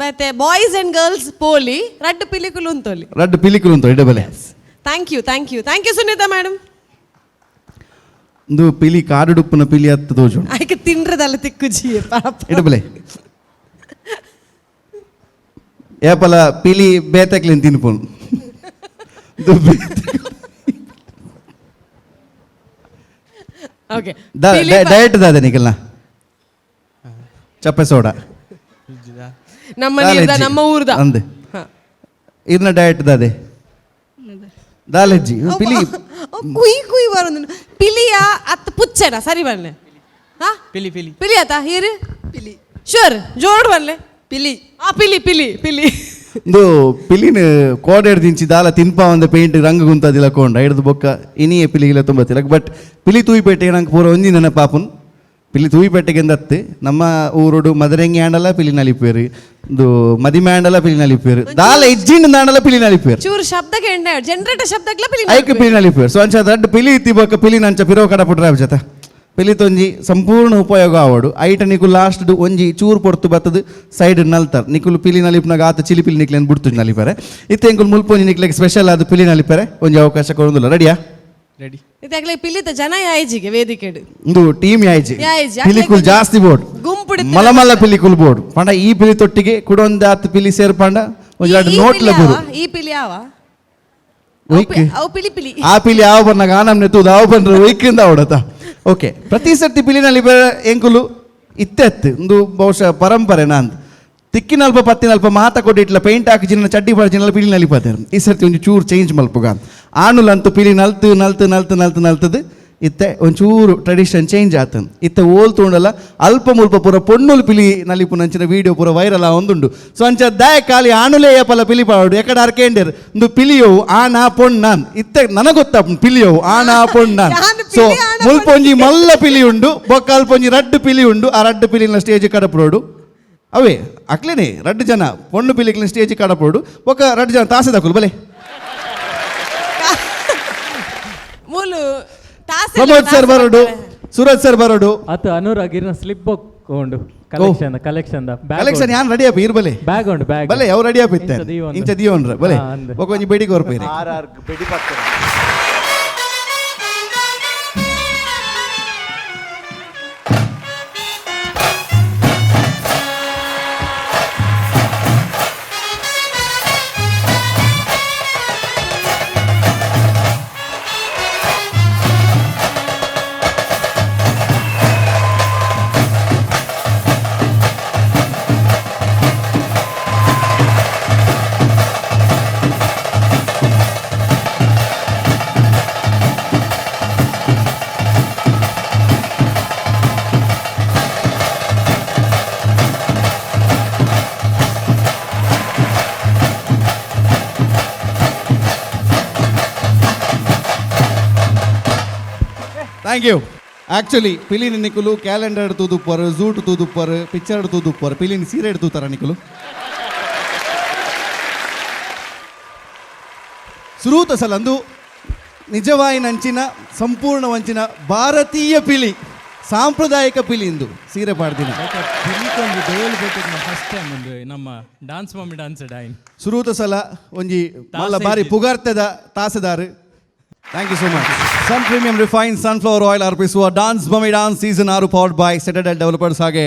ಮತ್ತೆ boys and girls ಪೋಲಿ ರಡ್ಡ್ ಪಿಲಿಕುಲು ಉಂತೋಲಿ. ರಡ್ಡ್ ಪಿಲಿಕುಲು ಉಂತು ಇಡಬಲೆ. Thank you thank you thank you Sunita madam. ಒಂದು ಪಿಲಿ ಕಾಡುಡುಪ್ಪುನ ಪಿಲಿ ಹತ್ತು ದೋಜು ಆಯ್ಕೆ ತಿಂಡ್ರದಲ್ಲ ತಿಕ್ಕುಜಿ ಪಾಪ. ಇಡಬಲೆ ಏಪಲ ಪಿಲಿ ಬೇತಕ್ಲೇನು ತಿನ್ಪೋನು. ಓಕೆ ಡಯಟ್ ದಾದೆ ನಿಖಲ್ನ ಚಪ್ಪೆ ಸೋಡಾ ನಮ್ಮ ನೀರ್ದ ನಮ್ಮ ಊರ್ದ ಅಂದೆ ಇದನ್ನ ಡಯಟ್ ದಾದೆ ದಾಲೆಜ್ಜಿ ಪಿಲಿ ಕುಯ್ ಕುಯ್ ಬರೋದು ಪಿಲಿಯ ಅತ್ ಪುಚ್ಚನ ಸರಿ ಬನ್ನೆ. ಹಾ ಪಿಲಿ ಪಿಲಿ ಪಿಲಿ ಆತ here ಪಿಲಿ ಶೋರ್ ಜೋಡ್ ಬನ್ಲೆ ಪಿಲಿ ಆ ಪಿಲಿ ಪಿಲಿ ಪಿಲಿ ಇಂದು ಪಿಲಿನ ಕೋಡೆಡ್ ದಿಂಚಿ ದಾಲ ತಿನ್ಪ ಒಂದು ಪೇಂಟ್ ರಂಗ್ ಗುಂತದಿಲ್ಲ ಕೊಂಡ ಹಿಡ್ದು ಬೊಕ್ಕ ಇನಿಯೇ ಪಿಲಿಗಿಲ್ಲ ತುಂಬ ತಿಲಕ್. ಬಟ್ ಪಿಲಿ ತೂಯಿಪೇಟೆಗೆ ನಂಗೆ ಪೂರ ಒಂಜಿ ನೆನಪಾಪುನ್. ಪಿಲಿ ತೂಯಿಪೇಟೆಗೆ ದತ್ತು ನಮ್ಮ ಊರುಡು ಮದರಂಗಿ ಆಂಡಲ ಪಿಲಿ ನಲಿಪೇರು, ಇಂದು ಮದಿಮೆ ಆಂಡಲ ಪಿಲಿ ನಲಿಪೇರು, ದಾಲ ಇಜ್ಜಿಂಡ್ ದಾಂಡಲ ಪಿಲಿ ನಲಿಪೇರು. ಚೂರು ಶಬ್ದಕ್ಕೆ ಎಣ್ಣೆ ಜನರೇಟರ್ ಶಬ್ದಕ್ಲ ಪಿಲಿ ಐಕ್ ಪಿಲಿ ನಲಿಪೇರು. ಸೊ ಅಂಚ ದಡ್ಡ ಪಿಲಿ ಇತ್ತಿ ಬೊಕ್ಕ ಪಿಲಿ ನಂಚ ಪಿರೋ ಕಡಪುಟ್ರ ಜೊತೆ ಪಿಲಿ ತೊಂಜಿ ಸಂಪೂರ್ಣ ಉಪಯೋಗ ಆವಡು. ಐಟ ನಿಕುಲು ಲಾಸ್ಟ್ ಒಂಜಿ ಚೂರು ಪೊರ್ತು ಬತ್ತದು ಸೈಡ್ ನಲ್ತಾರ್ ನಿಕುಲು ಪಿಲಿ ನಲಿಪ್ನಾಗ ಆತ ಚಿಲಿ ಪಿಲಿ ನಿಕ್ಲೇನು ಬಿಡ್ತು ನಲಿಪಾರೆ. ಇತ್ತೆ ಎಂಕುಲು ಮುಲ್ಪೊಂಜಿ ನಿಕ್ಲೆಗ್ ಸ್ಪೆಷಲ್ ಆದ ಪಿಲಿ ನಲಿಪಾರೆ ಒಂಜಿ ಅವಕಾಶ ಕೊಡೋದಿಲ್ಲ. ರೆಡಿಯಾ? ರೆಡಿ. ಇದಾಗಲೇ ಪಿಲಿತ ಜನ ಯಾಯ್ಜಿಗೆ ವೇದಿಕೆಡು ಇಂದು ಟೀಮ್ ಯಾಯ್ಜಿ ಯಾಯ್ಜಿ. ಪಿಲಿಕುಲ್ ಜಾಸ್ತಿ ಬೋರ್ಡ್ ಗುಂಪುಡು ಮಲಮಲ್ಲ ಪಿಲಿಕುಲ್ ಬೋರ್ಡ್ ಪಂಡ ಈ ಪಿಲಿ ತೊಟ್ಟಿಗೆ ಕುಡೊಂದು ಆತ ಪಿಲಿ ಸೇರ್ಪಂಡ ಒಂಜಿ ಎರಡು ನೋಟ್ಲ ಬುರು. ಈ ಪಿಲಿ ಯಾವ ಅವು ಪಿಲಿ ಪಿಲಿ ಆ ಪಿಲಿ ಯಾವ ಬಣ್ಣಗ ಆ ನಮ್ನೆ ತೂದು ಆವ ಬಂದ್ರೆ ಒಯ್ಕಿಂದ ಅವಡತ. ಓಕೆ ಪ್ರತಿ ಸರ್ತಿ ಪಿಲಿನಲ್ಲಿ ಬೇರೆ ಎಂಕುಲು ಇತ್ತೆತ್ತು ಒಂದು ಬಹುಶಃ ಪರಂಪರೆ ನಾಂದ್ ತಿಕ್ಕಿನಲ್ಪ ಪತ್ತಿನಲ್ಪ ಮಾತ ಕೊಟ್ಟಿಟ್ಲ ಪೇಂಟ್ ಹಾಕಿ ಜಿನ್ನ ಚಡ್ಡಿ ಪಾಡಿ ಪಿಲಿ ನಲಿಪಾತೇರು. ಈ ಸರ್ತಿ ಒಂಜಿ ಚೂರು ಚೇಂಜ್ ಮಲ್ಪುಗ ಆನುಲಂತೂ ಪಿಲಿ ನಲ್ತು ನಲ್ತು ನಲ್ತು ನಲ್ತು ನಲ್ತದು ಇತ್ತೆ ಒಂಚೂರು ಟ್ರೆಡಿಷನ್ ಚೇಂಜ್ ಆತನ್. ಇತ್ತೆ ಓಲ್ ತೂಂಡಲ ಅಲ್ಪ ಮುಲ್ಪ ಪೂರ ಪೊಣ್ಣುಲು ಪಿಲಿ ನಲಿಪುನಂಚಿನ ವೀಡಿಯೋ ಪೂರ ವೈರಲ್ ಒಂದುಂಡು. ಸೊ ಅಂಚ ದಾಯ ಖಾಲಿ ಆನುಲೇ ಏಪಲ ಪಿಲಿ ಪಾಡು ಎಕಡ ಅರ್ಕೇಂಡೇರ್ ಇಂದು ಪಿಲಿಯೋವು ಆನ ಪೊಣ್ಣನ್ ಇತ್ತೆ ನನಗೆ ಗೊತ್ತಾಪುಂಡು ಪಿಲಿಯೋವು ಆನ ಪೊಣ್ಣನ್. ಸೊ ಮುಲ್ಪೊಂಜಿ ಮಲ್ಲ ಪಿಲಿ ಉಂಡು ಬೊಕ್ಕ ಅಲ್ಪೊಂಜಿ ರಡ್ಡು ಪಿಲಿ ಉಂಡು. ಆ ರಡ್ಡು ಪಿಲಿನ ಸ್ಟೇಜ್ ಕಡಪಡೋಡು ಅವೇ ಅಕ್ಲೇನೆ ರಡ್ಡು ಜನ ಪೊಣ್ಣು ಪಿಲಿಕ್ಲಿನ ಸ್ಟೇಜ್ ಕಡಪಡೋಡು ಬೊಕ್ಕ ರಡ್ಡು ಜನ ತಾಸೆದಕುಲು ಬಲೆ. ಮೂಲು ಪ್ರಮೋದ್ ಸರ್ ಬರೋಡು, ಸೂರಜ್ ಸರ್ ಬರೋಡು. ಅತ ಅನುರಾಗ್ ಇರ್ನ ಸ್ಲಿಪ್ ಉಂಡು collection collection collection ಯಾನ್ ರೆಡಿ ಅಪ್ ಇರ್ ಬಲೆ ಬ್ಯಾಗ್ ಉಂಡು ಬ್ಯಾಗ್ ಬಲೆ ಅವ್ ರೆಡಿ ಅಪ್ ಇತ್ತೆ ಇಂಚ ದಿಯೋನ್ರ ಬಲೆ ಬೊಕ ಒಂಜಿ ಬೆಡಿ ಕೊರ್ಪೇರೆ ಆರ್ ಆರ್ ಬೆಡಿ ಪಕ್ಕ. Thank you. Actually ಪಿಲಿನ ನಿಕುಲು calendar ತೂದುಪ್ಪರು, ಝೂಟ್ ತೂದುಪ್ಪರು, ಪಿಕ್ಚರ್ ತೂದುಪ್ಪರು, ಪಿಲಿನ ಸೀರೆ ತೂತಾರ ನಿಕುಲು. ಸುರೂತ ಸಲ ಅಂದು ನಿಜವಾಯಿನ ಅಂಚಿನ ಸಂಪೂರ್ಣ ವಂಚಿನ ಭಾರತೀಯ ಪಿಲಿ, ಸಾಂಪ್ರದಾಯಿಕ ಪಿಲಿ ಇಂದು ಸೀರೆ ಪಾಡ್ದಿನ. ಪಿಲಿಕೊಂದು ಡೋಲ್ ಬೇಕಿದ್ನ ಫಸ್ಟ್ ಟೈಮ್ ಒಂದು ನಮ್ಮ ಡಾನ್ಸ್ ಮಮ್ಮಿ ಡಾನ್ಸ್ ಡೈನ್. ಸುರೂತ ಸಲ ಒಂಜಿ ಮಲ್ಲ ಬಾರಿ ಪುಗಾರ್ತೆದ ತಾಸೆದಾರು. Thank you so much. Sun Premium Refined Sunflower Oil ಅರ್ಪಿಸುವ dance mummy dance season 6, powered by Citadel Developers ಹಾಗೆ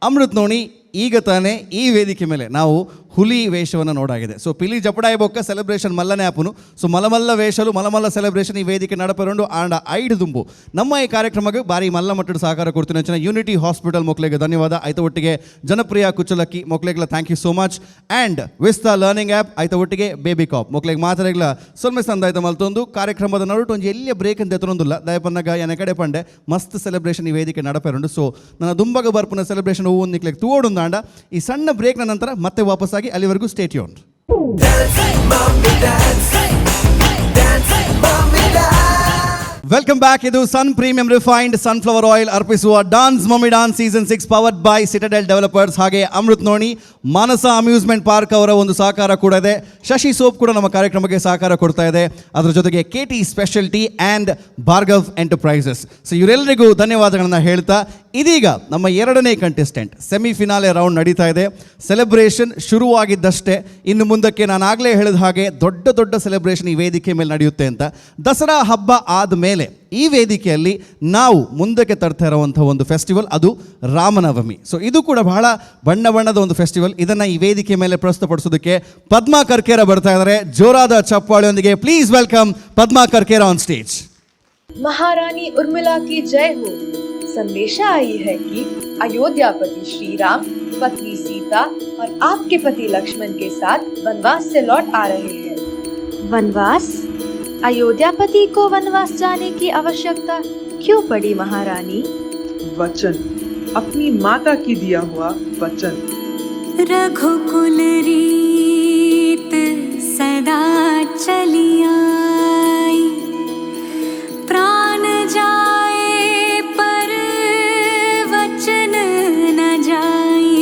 ಅಮೃತ್ ನೋಣಿ. ಈಗ ತಾನೇ ಈ ವೇದಿಕೆ ಮೇಲೆ ನಾವು ಹುಲಿ ವೇಷವನ್ನು ನೋಡಾಗಿದೆ. ಸೊ ಪಿಲಿ ಜಪಡಾಯ ಬೊಕ್ಕ ಸೆಲೆಬ್ರೇಷನ್ ಮಲ್ಲನೆ ಆಪುನು. ಸೊ ಮಲಮಲ್ಲ ವೇಷಲು ಮಲಮಲ್ಲ ಸೆಲೆಬ್ರೇಷನ್ ಈ ವೇದಿಕೆ ನಡಪರುಂಡು. ಆಂಡ ಐಡ್ ದುಂಬು ನಮ್ಮ ಈ ಕಾರ್ಯಕ್ರಮಕ್ಕೆ ಬಾರಿ ಮಲ್ಲ ಮಟ್ಟದ ಸಹಕಾರ ಕೊಡ್ತೀನಿ ಅಂಚಿನ ಯೂನಿಟಿ ಹಾಸ್ಪಿಟಲ್ ಮೊಕ್ಲೆಗೆ ಧನ್ಯವಾದ. ಐತ ಒಟ್ಟಿಗೆ ಜನಪ್ರಿಯ ಕುಚ್ಚಲಕ್ಕಿ ಮೊಕ್ಲೆಗ್ಲ thank you so much. And Vista Learning App, ಐತ ಒಟ್ಟಿಗೆ ಬೇಬಿ ಕಾಪ್ ಮೊಕ್ಲೆಗೆ ಮಾತ್ರೆಗ್ಲ ಸೊಲ್ಮೆ ಸಂದಾಯ್ತ ಮಲ್ತೊಂದು ಕಾರ್ಯಕ್ರಮದ ನಡುಟು ಒಂಜಿ ಎಲ್ಲಿಯ ಬ್ರೇಕ್ ಅಂತ ಎತ್ತರೊಂದಿಲ್ಲ. ದಯಪನ್ನಗ ಎನ ಕಡೆ ಪಂಡೆ ಮಸ್ತ್ ಸೆಲೆಬ್ರೇಷನ್ ಈ ವೇದಿಕೆ ನಡಪೆರುಂಡು. ಸೊ ನನ್ನ ದುಂಬಗ ಬರ್ಪುನ ಸೆಲೆಬ್ರೇಷನ್ ಹೂವು ನಿಕ್ಲೆಗ್ ತೂವೊಡುಂದಾಂಡ ಈ ಸಣ್ಣ ಬ್ರೇಕ್ನ ನಂತರ ಮತ್ತೆ ವಾಪಸ್ಸಾಗಿ. ಅಲ್ಲಿವರೆಗೂ stay tuned. Dance, dance, mummy, dance. Welcome back. ಇದು Sun Premium Refined Sunflower Oil ಅರ್ಪಿಸುವ Dance Mummy Dance season 6, powered by Citadel Developers ಹಾಗೆ ಅಮೃತ್ ನೋಣಿ, ಮಾನಸ ಅಮ್ಯೂಸ್ಮೆಂಟ್ ಪಾರ್ಕ್ ಅವರ ಒಂದು ಸಹಕಾರ ಕೂಡ ಇದೆ. ಶಶಿ ಸೋಪ್ ಕೂಡ ನಮ್ಮ ಕಾರ್ಯಕ್ರಮಕ್ಕೆ ಸಹಕಾರ ಕೊಡ್ತಾ ಇದೆ. ಅದರ ಜೊತೆಗೆ K T specialty and Bhargav enterprises. So ಇವರೆಲ್ಲರಿಗೂ ಧನ್ಯವಾದಗಳನ್ನು ಹೇಳ್ತಾ, ಇದೀಗ ನಮ್ಮ ಎರಡನೇ ಕಂಟೆಸ್ಟೆಂಟ್ ಸೆಮಿಫಿನಾಲೆ ರೌಂಡ್ ನಡೀತಾ ಇದೆ. ಸೆಲೆಬ್ರೇಷನ್ ಶುರುವಾಗಿದ್ದಷ್ಟೇ. ಇನ್ನು ಮುಂದಕ್ಕೆ ನಾನು ಆಗಲೇ ಹೇಳಿದ ಹಾಗೆ ದೊಡ್ಡ ದೊಡ್ಡ ಸೆಲೆಬ್ರೇಷನ್ ಈ ವೇದಿಕೆ ಮೇಲೆ ನಡೆಯುತ್ತೆ ಅಂತ. ದಸರಾ ಹಬ್ಬ ಆದ ಮೇಲೆ ಈ ವೇದಿಕೆಯಲ್ಲಿ ನಾವು ಮುಂದಕ್ಕೆ ತರ್ತಾ ಇರುವಂಥ ಒಂದು ಫೆಸ್ಟಿವಲ್ ಅದು ರಾಮನವಮಿ. ಸೊ ಇದು ಕೂಡ ಬಹಳ ಬಣ್ಣ ಬಣ್ಣದ ಒಂದು ಫೆಸ್ಟಿವಲ್. ಇದನ್ನು ಈ ವೇದಿಕೆ ಮೇಲೆ ಪ್ರಸ್ತುತಪಡಿಸೋದಕ್ಕೆ ಪದ್ಮಾ ಕರ್ಕೇರ ಬರ್ತಾ ಇದ್ದಾರೆ. ಜೋರಾದ ಚಪ್ಪಾಳೆಯೊಂದಿಗೆ please welcome Padma Karkera on stage. महारानी उर्मिला की जय हो. संदेशा आई है कि अयोध्यापति श्री राम पत्नी सीता और आपके पति लक्ष्मण के साथ वनवास से लौट आ रहे हैं. वनवास? अयोध्यापति को वनवास जाने की आवश्यकता क्यों पड़ी, महारानी? वचन, अपनी माता की दिया हुआ वचन. रघुकुल रीत सदा चली आई, प्राण जाए पर वचन न जाई.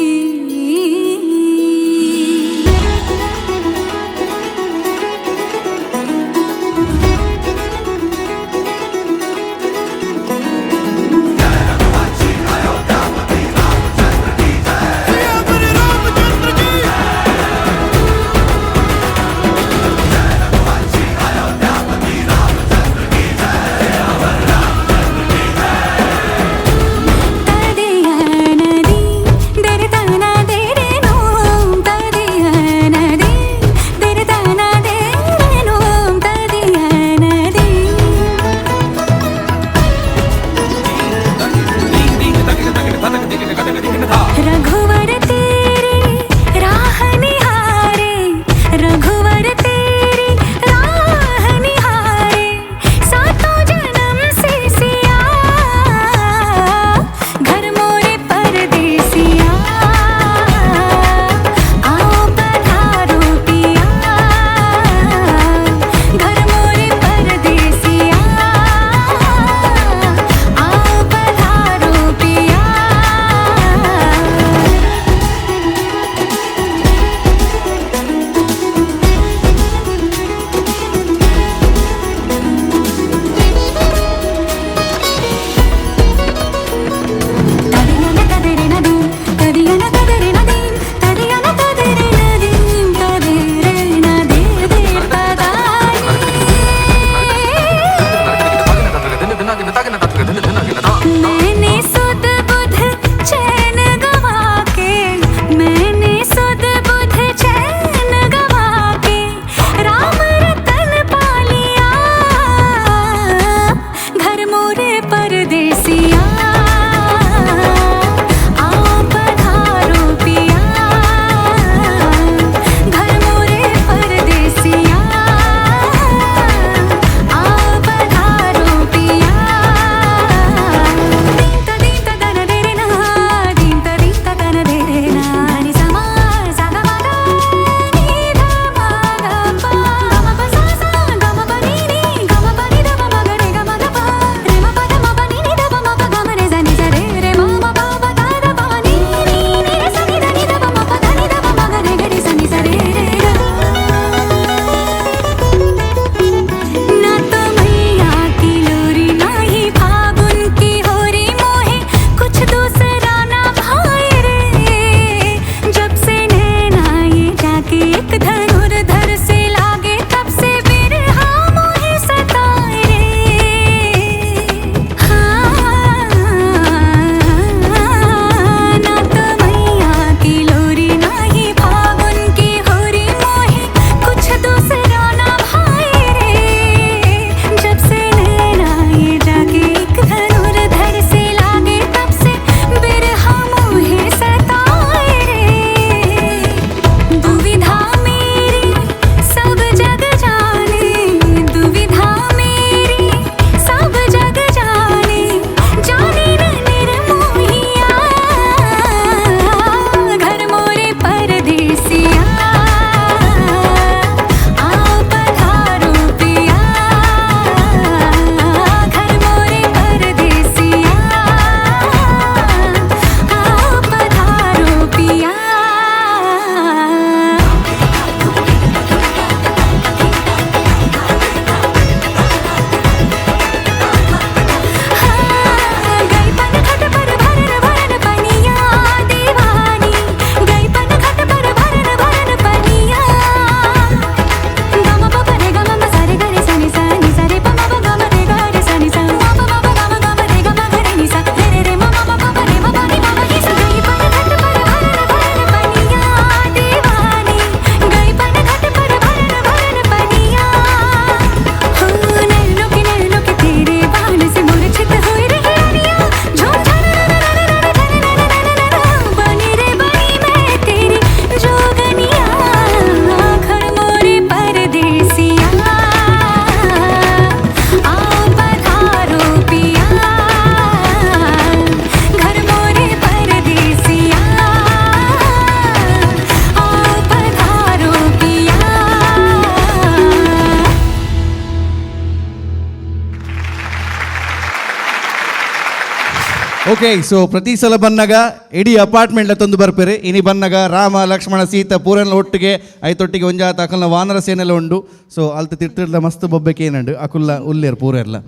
Okay, so ಪ್ರತಿ ಸಲ ಬಂದಾಗ ಇಡೀ ಅಪಾರ್ಟ್ಮೆಂಟ್ ತಂದು ಬರ್ಪೇರೆ. ಇನಿ ಬಂದಾಗ ರಾಮ ಲಕ್ಷ್ಮಣ ಸೀತಾ ಪೂರನ ಒಟ್ಟಿಗೆ ಐತೊಟ್ಟಿಗೆ ಒಂಜಾತ ಅಕಲ್ನ ವಾನರ ಸೇನೆಲ್ಲ ಉಂಡು. ಸೊ ಅಲ್ತ ತಿರ್ತಿರ್ದ ಮಸ್ತ್ ಬೊಬ್ಬೆಕೆ ಏನಂಡು ಅಕುಲ್ಲ ಉಲ್ಲೇರು ಪೂರ ಎಲ್ಲ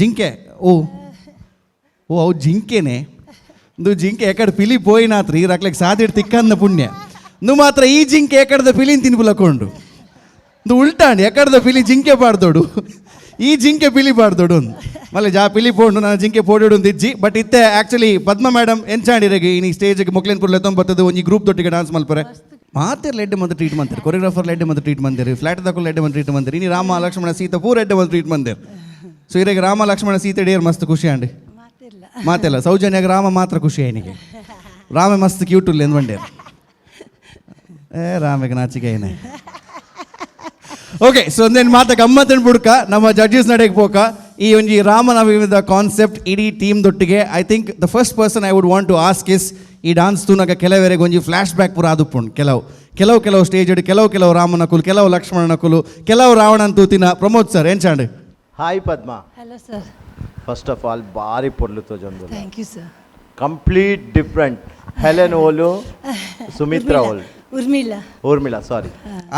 ಜಿಂಕೆ. ಓ ಓ ಅವು ಜಿಂಕೆನೆ ಒಂದು ಜಿಂಕೆ ಎಕಡೆ ಪಿಲಿ ಪೋಯಿನಾತ್ರಿ ಈ ರಕ್ಲೆಗ್ ಸಾದಿಡ್ ತಿಕ್ಕಂದ ಪುಣ್ಯ. ನು ಮಾತ್ರ ಈ ಜಿಂಕೆ ಎಕಡೆದ ಪಿಲಿನ್ ತಿನ್ಬುಲಕೊಂಡು ಒಂದು ಉಲ್ಟಾಂಡ್ ಎಕಡೆದ ಪಿಲಿ ಜಿಂಕೆ ಪಾಡ್ದೋಡು, ಈ ಜಿಂಕೆ ಪಿಲಿ ಪಾಡ್ದೋಡು ಮಲ್ಲ ಜಾ ಪಿಲಿ ಪೋಂಡು ನಾನು ಜಿಂಕೆ ಪೋಡೋಡು ಅಂತ ಇಜ್ಜಿ. ಬಟ್ ಇತ್ತೆ ಆಕ್ಚುಲಿ ಪದ್ಮ ಮೇಡಮ್ ಎಂಚಾಂಡಿರಗೆ ಇನಿ ಸ್ಟೇಜ್ಗೆ ಮೊಕ್ಲೇನ್ ಪುರ್ಲೆ ತೊಂಬತ್ತದು ಒಂಜಿ ಗ್ರೂಪ್ ದೊಟ್ಟಿಗೆ ಡಾನ್ಸ್ ಮಲ್ಪರೆ ಮಾತೆರ್ ಎಡ್ಡೆ ಮಂತ್ ಟ್ರೀಟ್ ಮಂತಾರೆ, ಕೊರಿಯೋಗ್ರಾಫರ್ ಎಡ್ಡೆ ಮಂತ್ ಟ್ರೀಟ್ ಮಂದಿರು, ಫ್ಲಾಟ್ ದಕ್ಕಲ್ ಎಡ್ಡೆ ಮಂತ್ ಟ್ರೀಟ್ ಮಂದಿರು, ಇನಿ ರಾಮ ಲಕ್ಷ್ಮಣ ಸೀತಾ ಪೂರ ಎಡ್ಡೆ ಮಂತ್ ಟ್ರೀಟ್ ಮಂದಿರು. ಸೊ ಇರೆಗೆ ರಾಮ ಲಕ್ಷ್ಮಣ ಸೀತೆ ಡೇರ್ ಮಸ್ತ್ ಖುಷಿ ಅಂಡಿ ಮಾತೆಲ್ಲ ಸೌಜನ್ಯಾಗ ರಾಮ ಮಾತ್ರ ಖುಷಿ ಆಯ್ನಿಗೆ ರಾಮ ಮಸ್ತ್ ಕ್ಯೂಟ್ ಉಲ್ಲೆ ಎಂದು ಬಂಡೇರು. ಏ ರಾಮಗೆ ನಾಚಿಕೆ ಏನೇ. ಓಕೆ, ಸೊ ಒಂದೇನು ಮಾತ ಗಮ್ಮತ್ತನ್ ಬುಡ್ಕ ನಮ್ಮ ಜಡ್ಜಸ್ ನಡೆಗೆ ಪೋಕ ಈ ಒಂಜಿ ರಾಮನ ವಿವಿಧ ಕಾನ್ಸೆಪ್ಟ್ ಇಡೀ team ದೊಟ್ಟಿಗೆ. I think the first person I would want to ask is ಈ ಡಾನ್ಸ್ ತೂನಾಗ ಕೆಲವರೆಗೆ ಒಂಜಿ ಫ್ಲ್ಯಾಶ್ ಬ್ಯಾಕ್ ಪೂರ ಆದುಪ್ಪುಂಡು. ಕೆಲವು ಕೆಲವು ಕೆಲವು ಸ್ಟೇಜ್ ಕೆಲವು ಕೆಲವು ರಾಮನ ಕುಲು, ಕೆಲವು ಲಕ್ಷ್ಮಣನ ಕುಲು, ಕೆಲವು ರಾವಣನ ತೂತಿನ. ಪ್ರಮೋದ್ ಸರ್ ಎಂಚಾಂಡ್? Hi Padma. Hello sir. First of all ಬಾರಿ ಪೊರ್ಲು ತೋಜೊಂದು. Thank you sir. Complete different. Helen ಓಲು, ಸುಮಿತ್ರಾ ಓಲು, ಉರ್ಮಿಳಾ. ಊರ್ಮಿಳಾ ಸಾರಿ.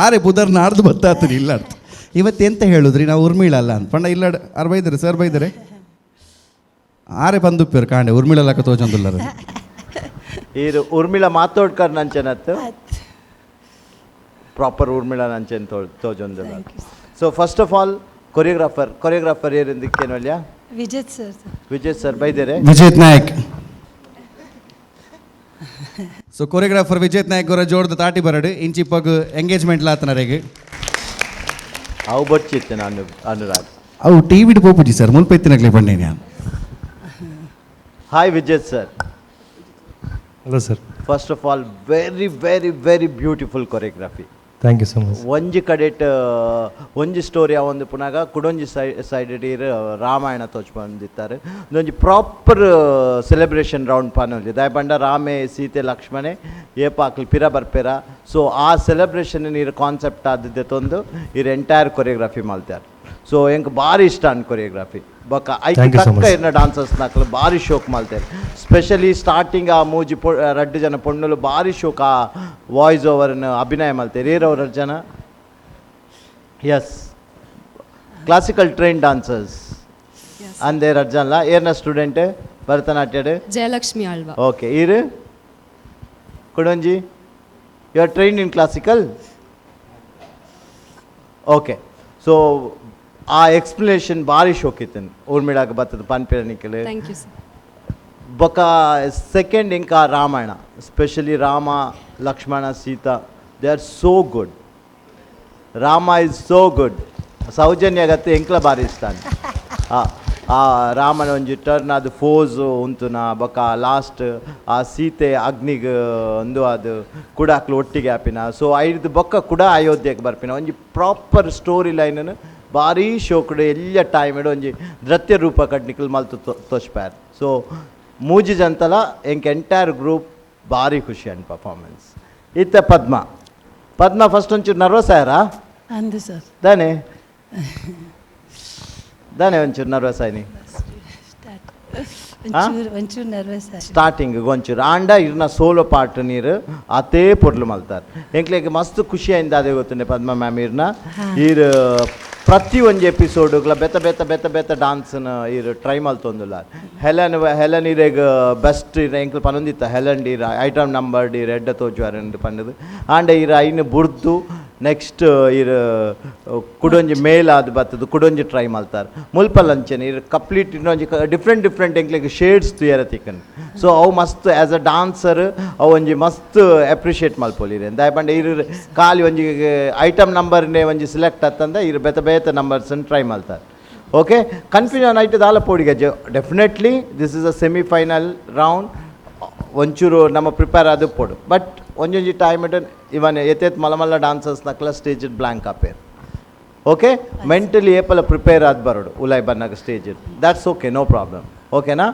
ಆರೆ ಬುಧರ್ ನಾಡ್ದು ಬತ್ತಾತ್ರಿ ಇಲ್ಲ ಇವತ್ತೆಂತ ಹೇಳುದ್ರಿ ನಾವು ಉರ್ಮಿಳ ಅಲ್ಲ ಅಂತ ಪಂಡ ಇಲ್ಲ ಆರ್ ಬೈದರೆ ಸರ್ ಬೈದರೆ ಆರೆ ಬಂದುಪ್ಪೇರು ಕಾಂಡೆ ಉರ್ಮಿಳ ಲಕ್ಕ ತೋಜೊಂದುಲ್ಲರು. ಈರು ಊರ್ಮಿಳಾ ಮಾತೋಡ್ಕರ್ ನಂಚನತ್ತು ಪ್ರಾಪರ್ ಊರ್ಮಿಳಾ ನಂಚನ್ ತೋಜೊಂದುಲ್ಲ. So first of all choreographer, choreographer ಏರಿಂದಿಕ್ಕೇನೋಲ್ಯಾ? ವಿಜಯ್ sir. Vijay sir ಬೈದೇರೆ? Vijay Nayak. So choreographer Vijay Nayak ಅವರ ಜೋಡ್ದ ತಾಟಿ ಬರಡು ಇಂಚಿಪ್ಪಗ್ ಎಂಗೇಜ್ಮೆಂಟ್ ಲಾತನರೆಗೆ. ಅವು ಬೊಚ್ಚಿತ್ತೆ ನಾನು ಅನುರಾಗ್. ಅವು ಟಿ ವಿಡ್ ಪೋಪುಜಿ ಸರ್ ಮುಲ್ಪ ಇತ್ತಿನಗ್ಲೆ ಪಂಡೇನಿ ನಾನು. Hi Vijay sir. Hello sir. First of all very very very beautiful choreography. Thank you so much. ಒಂಜಿ ಕಡೆಟ್ ಒಂಜಿ ಸ್ಟೋರಿ ಒಂದು ಪುನಗ ಕುಡೊಂಜಿ ಸೈಡ್ ಇರ್ ರಾಮಾಯಣ ತೋಚ್ ಬಂದಿತ್ತಾರೆ. ಒಂಜಿ proper celebration round ಪಾನೊಲಿ ದಾಯ ಪಂಡ ರಾಮೆ ಸೀತೆ ಲಕ್ಷ್ಮಣೆ ಏಪಾಕ್ಲು ಪಿರ ಬರ್ಪೇರ. ಸೊ ಆ ಸೆಲೆಬ್ರೇಷನ್ ಇರ್ ಕಾನ್ಸೆಪ್ಟ್ ಆದಿದ್ದೆ ತೊಂದು ಇರ್ ಎಂಟೈರ್ ಕೊರಿಯೋಗ್ರಫಿ ಮಲ್ತಾರೆ. ಸೊ ಎಂಕ್ ಭಾರಿ ಇಷ್ಟ ಅನ್ ಕೊರಿಯೋಗ್ರಫಿ. ಬೊಕ್ಕ ಐಕ್ Thank you so ತಕ್ಕ much. ಇರ್ನ ಡಾನ್ಸರ್ಸ್ ನಕಲು ಭಾರಿ ಶೋಕ್ ಮಲ್ತೇವೆ. ಸ್ಪೆಷಲಿ ಸ್ಟಾರ್ಟಿಂಗ್ ಆ ಮೂಜಿ ಪೊ ರಡ್ಡು ಜನ ಪೊಣ್ಣುಲು ಭಾರಿ ಶೋಕ್ ಆ ವಾಯ್ಸ್ ಓವರ್ನ ಅಭಿನಯ ಮಲ್ತೇವೆ. ಏರವ್ರ ಜನ S classical train dancers ಅಂದೆ ರಡ್ಡು ಜನಲ ಏರ್ನ ಸ್ಟೂಡೆಂಟ್ ಭರತನಾಟ್ಯಡ್? ಜಯಲಕ್ಷ್ಮಿ ಆಳ್ವಾ. ಓಕೆ, ಈರು ಕುಡೊಂಜಿ you are trained in classical? Okay, so ಆ ಎಕ್ಸ್ಪ್ಲನೇಷನ್ ಭಾರಿ ಶೋಕ್ ಇತ್ತನ್ ಊರ್ಮಿಳಾಗ ಬತ್ತದ ಪನ್ಪಿರನಿಕಲ್. Thank you sir. ಬೊಕ second ಇಂಕ Ramayana, specially Rama Lakshmana Sita they are so good. Rama is so good. Soujanya ಗತ್ತೆ ಎಂಕ್ಲ ಭಾರಿ ಇಷ್ಟ ಆ ರಾಮನ ಒಂಜಿ ಟರ್ನ್ ಅದು ಫೋಸ್ ಉಂತುನ ಬೊಕ ಲಾಸ್ಟ್ ಆ ಸೀತೆ ಅಗ್ನಿಗ್ ಒಂದು ಅದು ಕುಡಾಕ್ಲು ಒಟ್ಟಿಗೆ ಆಪಿನ. ಸೊ ಐದು ಬೊಕ್ಕ ಕೂಡ ಅಯೋಧ್ಯೆಗೆ ಬರ್ಪಿನ ಒಂಜಿ ಪ್ರಾಪರ್ ಸ್ಟೋರಿ ಲೈನನ್ನು ಭಾರಿ ಶೋಕುಡು ಎಲ್ಲ ಟೈಮ್ ಒಂಜಿ ನೃತ್ಯ ರೂಪ ಕಡ್ನಿಕಲ್ ಮಲ್ತು ತೋಚ್ಪ್ಯಾರ್. ಸೊ ಮೂಜಿ ಜಂತಲ ಎಂಕ್ ಎಂಟೈರ್ ಗ್ರೂಪ್ ಭಾರಿ ಖುಷಿ ಅಂಡ್ ಪರ್ಫಾರ್ಮೆನ್ಸ್ ಇತ್ತ. ಪದ್ಮ, ಪದ್ಮ ಫಸ್ಟ್ ಒಂಚೂರು ನರ್ವಸ್ ಆಯಾರಾ? ಅಂದು ಸರ್. ದಾನೆ ದಾನೆ ಒಂಚೂರು ನರ್ವಸ್ ಆಯ್ನಿ? ಒಂಚೂರು ಒಂಚೂರು ನರ್ವಸ್. ಸ್ಟಾರ್ಟಿಂಗ್ ಒಂಚೂರು ಆಂಡ ಇರ್ನ ಸೋಲೋ ಪಾರ್ಟ್ ನೀರು ಅತೇ ಪೊರ್ಲು ಮಲ್ತಾರೆ. ಎಂಕ್ಲೆಗ್ ಮಸ್ತ್ ಖುಷಿ ಆయింದ ಅದೇ ಗೊತ್ತುಂಡೆ ಪದ್ಮ ಮ್ಯಾಮ್ ಇರ್ನ ಈರ್ ಪ್ರತಿ ಒಂಜಿ ಎಪಿಸೋಡ್ಗ್ಲ ಬೆತ್ತ ಬೆತ್ತ ಬೆತ್ತ ಬೆತ್ತ ಡಾನ್ಸ್ನ ಈರ್ ಟ್ರೈ ಮಲ್ತೊಂದುಲ್ಲ. ಹೆಲನ್ ಹೆಲನ್ ಇರೆಗ್ ಬೆಸ್ಟ್ ಇರ್ ಎಂಕ್ಲು ಪನೊಂದಿತ್ತ ಹೆಲನ್ ಇರ್ ಐಟಮ್ ನಂಬರ್ ಇರ್ ಎಡ್ಡ ತೋಜುವಾರ್ ಪಂಡದು. ಆಂಡ ಇರ್ ಐನ್ ಬುರ್ದು ನೆಕ್ಸ್ಟ್ ಇರ್ ಕುಡೊಂಜಿ ಮೇಲ್ ಆದ್ ಬತ್ತದು ಕುಡೊಂಜಿ ಟ್ರೈ ಮಲ್ತಾರೆ. ಮುಲ್ಪಲ್ ಅಂಚೆನೆ ಇರ್ ಕಂಪ್ಲೀಟ್ ಇನ್ನೊಂಜಿ ಡಿಫ್ರೆಂಟ್ ಡಿಫ್ರೆಂಟ್ ಎಂಕ್ಲೆಗ್ ಶೇಡ್ಸ್ ತುಯರ ತಿಕ್ಕನ್. ಸೊ ಅವು ಮಸ್ತ್ as a dancer ಅವು ಒಂಜಿ ಮಸ್ತ್ ಅಪ್ರಿಷಿಯೇಟ್ ಮಲ್ಪೊಲಿ ದಾಯ ಪಂಡ ಇರ್ ಖಾಲಿ ಒಂಜಿ ಐಟಮ್ ನಂಬರ್ನೇ ಒಂಜಿ ಸೆಲೆಕ್ಟ್ ಆತಂದ ಇರ್ ಬೇತೆ ಬೇತೆ ನಂಬರ್ಸ್ ಟ್ರೈ ಮಲ್ತಾರೆ. ಓಕೆ, ಕನ್ಫ್ಯೂಷನ್ ಆಯ್ತು ದಾಲ ಪೋಡಿಗೆ. Definitely this is a semi final round. ಒಂಚೂರು ನಮ್ಮ ಪ್ರಿಪೇರ್ ಅದು ಪೋಡು. ಬಟ್ ಒಂಜೊಂಜಿ ಟೈಮ್ it ಇವನ್ ಎತ್ತೇತ್ ಮಲ್ಲ ಮಲ್ಲ ಡಾನ್ಸರ್ಸ್ ನಕ್ಲ ಸ್ಟೇಜ್ ಬ್ಲಾಂಕ್ ಆಪೇರ್. ಓಕೆ, ಮೆಂಟಲಿ ಏಪಲ ಪ್ರಿಪೇರ್ ಆದ್ ಬರೋಡು ಉಲಾಯ್ ಬನ್ನಾಗ stage. That's okay, no problem. ಓಕೆನಾ?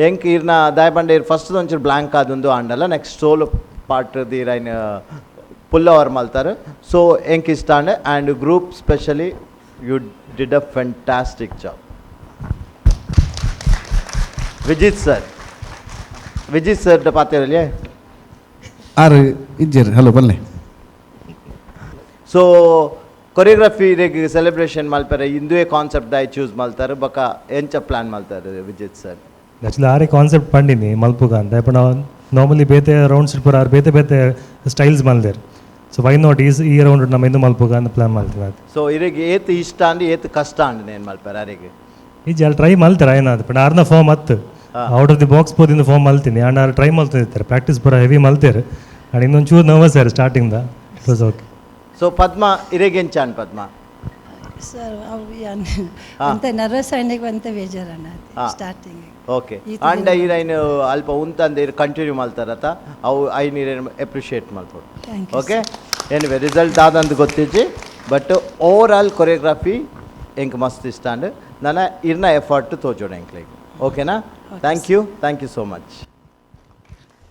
ಎಂಕ್ ಇರ್ನ ದಾಯ ಪಂಡ ಇರ್ ಫಸ್ಟ್ ಒಂಚೂರು ಬ್ಲಾಂಕ್ ಆದೊಂದು ಆಂಡಲ್ಲ next solo part ದೀರ್ ಐನ್ ಪುಲ್ ಅವರ್ ಮಲ್ತಾರೆ. ಸೊ ಎಂಕ್ ಇಷ್ಟ and and group specially you did a fantastic job. Vijith sir, Vijith sir ಪಾತೆರಲಿಯೇ. ಆರು ಇಜ್ಜೆರ್, ಹಲೋ ಬನ್ನಿ. ಸೊ ಕೊರಿಯೋಗ್ರಫಿ ಇರೆಗ್ ಸೆಲೆಬ್ರೇಷನ್ ಮಲ್ಪರೆ ಇಂದುವೆ ಕಾನ್ಸೆಪ್ಟ್ ದಾಯಿ ಚೂಸ್ ಮಲ್ತಾರೆ, ಬೊಕ ಎಂಚ ಪ್ಲಾನ್ ಮಲ್ತಾರೆ ವಿಜಿತ್ ಸರ್? ಆ್ಯಕ್ಚುಲಿ ಆರೆ ಕಾನ್ಸೆಪ್ಟ್ ಪಂಡಿನಿ ಮಲ್ಪುಗ ಅಂತ. ಪಂಡ ನಾರ್ಮಲಿ ಬೇತೆ ರೌಂಡ್ಸ್ ಪೂರ ಆರು ಬೇತೆ ಬೇತೆ ಸ್ಟೈಲ್ಸ್ ಮಲ್ದೇರ್. So why not is ಈ ರೌಂಡ್ ನಮ್ಮ ಇಂದು ಮಲ್ಪುಗ ಅಂತ ಪ್ಲಾನ್ ಮಲ್ತೀವಿ ಅದು. ಸೊ ಇರೆಗ್ ಏತ್ ಇಷ್ಟ ಅಂಡ್ ಏತ್ ಕಷ್ಟ ಅಂಡ್ ಏನು ಮಲ್ಪರೆ ಅರೆಗ್? ಈ ಅಲ್ಲಿ ಟ್ರೈ ಮಲ್ತಾರೆ ಏನಾದ್ರು, ಪಂಡ ಆರ್ನ ಫಾರ್ಮ್ ಹತ್ತು out of the box ಪೋದಿಂದ form ಮಲ್ತೀನಿ. And R try ಮಲ್ತಿರ್ತಾರೆ, practice ಪೂರ ಹೆವಿ ಮಲ್ತೇರು. ಆ್ಯಂಡ್ ಇನ್ನೊಂದು ಚೂರು nervous sir starting the, it was okay. So Padma, ಇರೆಗ್ ಎಂಚ ಅಂಡ್ ಪದ್ಮ? ಸರ್, ಅವು ಅಂತ ನರ್ವಸ್ ಆಯ್ನಾಗ ಅಂತ ಬೇಜಾರಣ್ಣ ಸ್ಟಾರ್ಟಿಂಗ್. ಓಕೆ, ಅಂಡ ಈರೈನ್ ಅಲ್ಪ ಉಂತಂದು ಇರ್ ಕಂಟಿನ್ಯೂ ಮಲ್ತಾರತ, ಅವು ಐನ್ ಇರೇನು ಅಪ್ರಿಷಿಯೇಟ್ ಮಲ್ಪೊಡು. Thank you. Okay, anyway result ಆದಂದು ಗೊತ್ತಿಜ್ಜಿ, but over all choreography ಎಂಕ್ ಮಸ್ತ್ ಇಷ್ಟ ಅಂಡ್ ನನ್ನ ಇರ್ನ ಎಫರ್ಟ್ ತೋಜೋಣ ಎಂಕ್ಲೆಗ್. ಓಕೆನಾ? Thank you, thank you so much.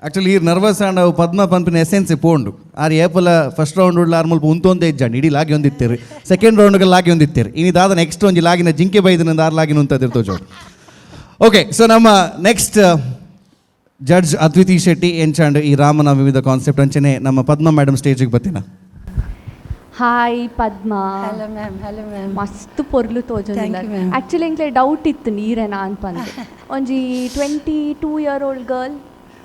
Actually ಈ ನರ್ವಸ್ ಆಂಡ್ ಅವು ಪದ್ಮ ಪನ್ಪಿನ ಎಸೆನ್ಸ್ ಪೋಂಡು. ಆರ್ ಏಪಲ ಫಸ್ಟ್ ರೌಂಡ್ ಉಳ್ಳ ಆರ್ ಮುಲ್ಪ ಉಂತೊಂದೇ ಇಜ್ಜಂಡ್, ಇಡೀ ಲಾಗಿ ಒಂದಿತ್ತೇರು, ಸೆಕೆಂಡ್ ರೌಂಡ್ಗೆ ಲಾಗಿ ಒಂದಿತ್ತೇರು. ಇನಿದಾದ ನೆಕ್ಸ್ಟ್ ಒಂಜಿ ಲಾಗಿನ ಜಿಂಕೆ ಬೈದಿನ ಆರ್ ಲಾಗಿನ ಉಂತದಿರ್ ತೋಜೋಡು. ಓಕೆ, ಸೊ ನಮ್ಮ ನೆಕ್ಸ್ಟ್ ಜಡ್ಜ್ ಅದ್ವಿತಿ ಶೆಟ್ಟಿ ಎಂಚಾಂಡ್ ಈ ರಾಮನ ವಿವಿಧ ಕಾನ್ಸೆಪ್ಟ್ ಅಂಚನೆ ನಮ್ಮ ಪದ್ಮ ಮೇಡಮ್ ಸ್ಟೇಜಿಗೆ ಬರ್ತೀನ. Hi Padma. Hello ma'am, hello ma'am. ಮಸ್ತ್ ಪೊರ್ಲು ತೋಜೊಂದಿಲ್ಲ. Thank you, ma'am. Actually ಎಂಕ್ಲೆ doubt ಇತ್ತು ನೀರೇನಾ ಅನ್ಪಂದು. ಒಂಜಿ 22 year old girl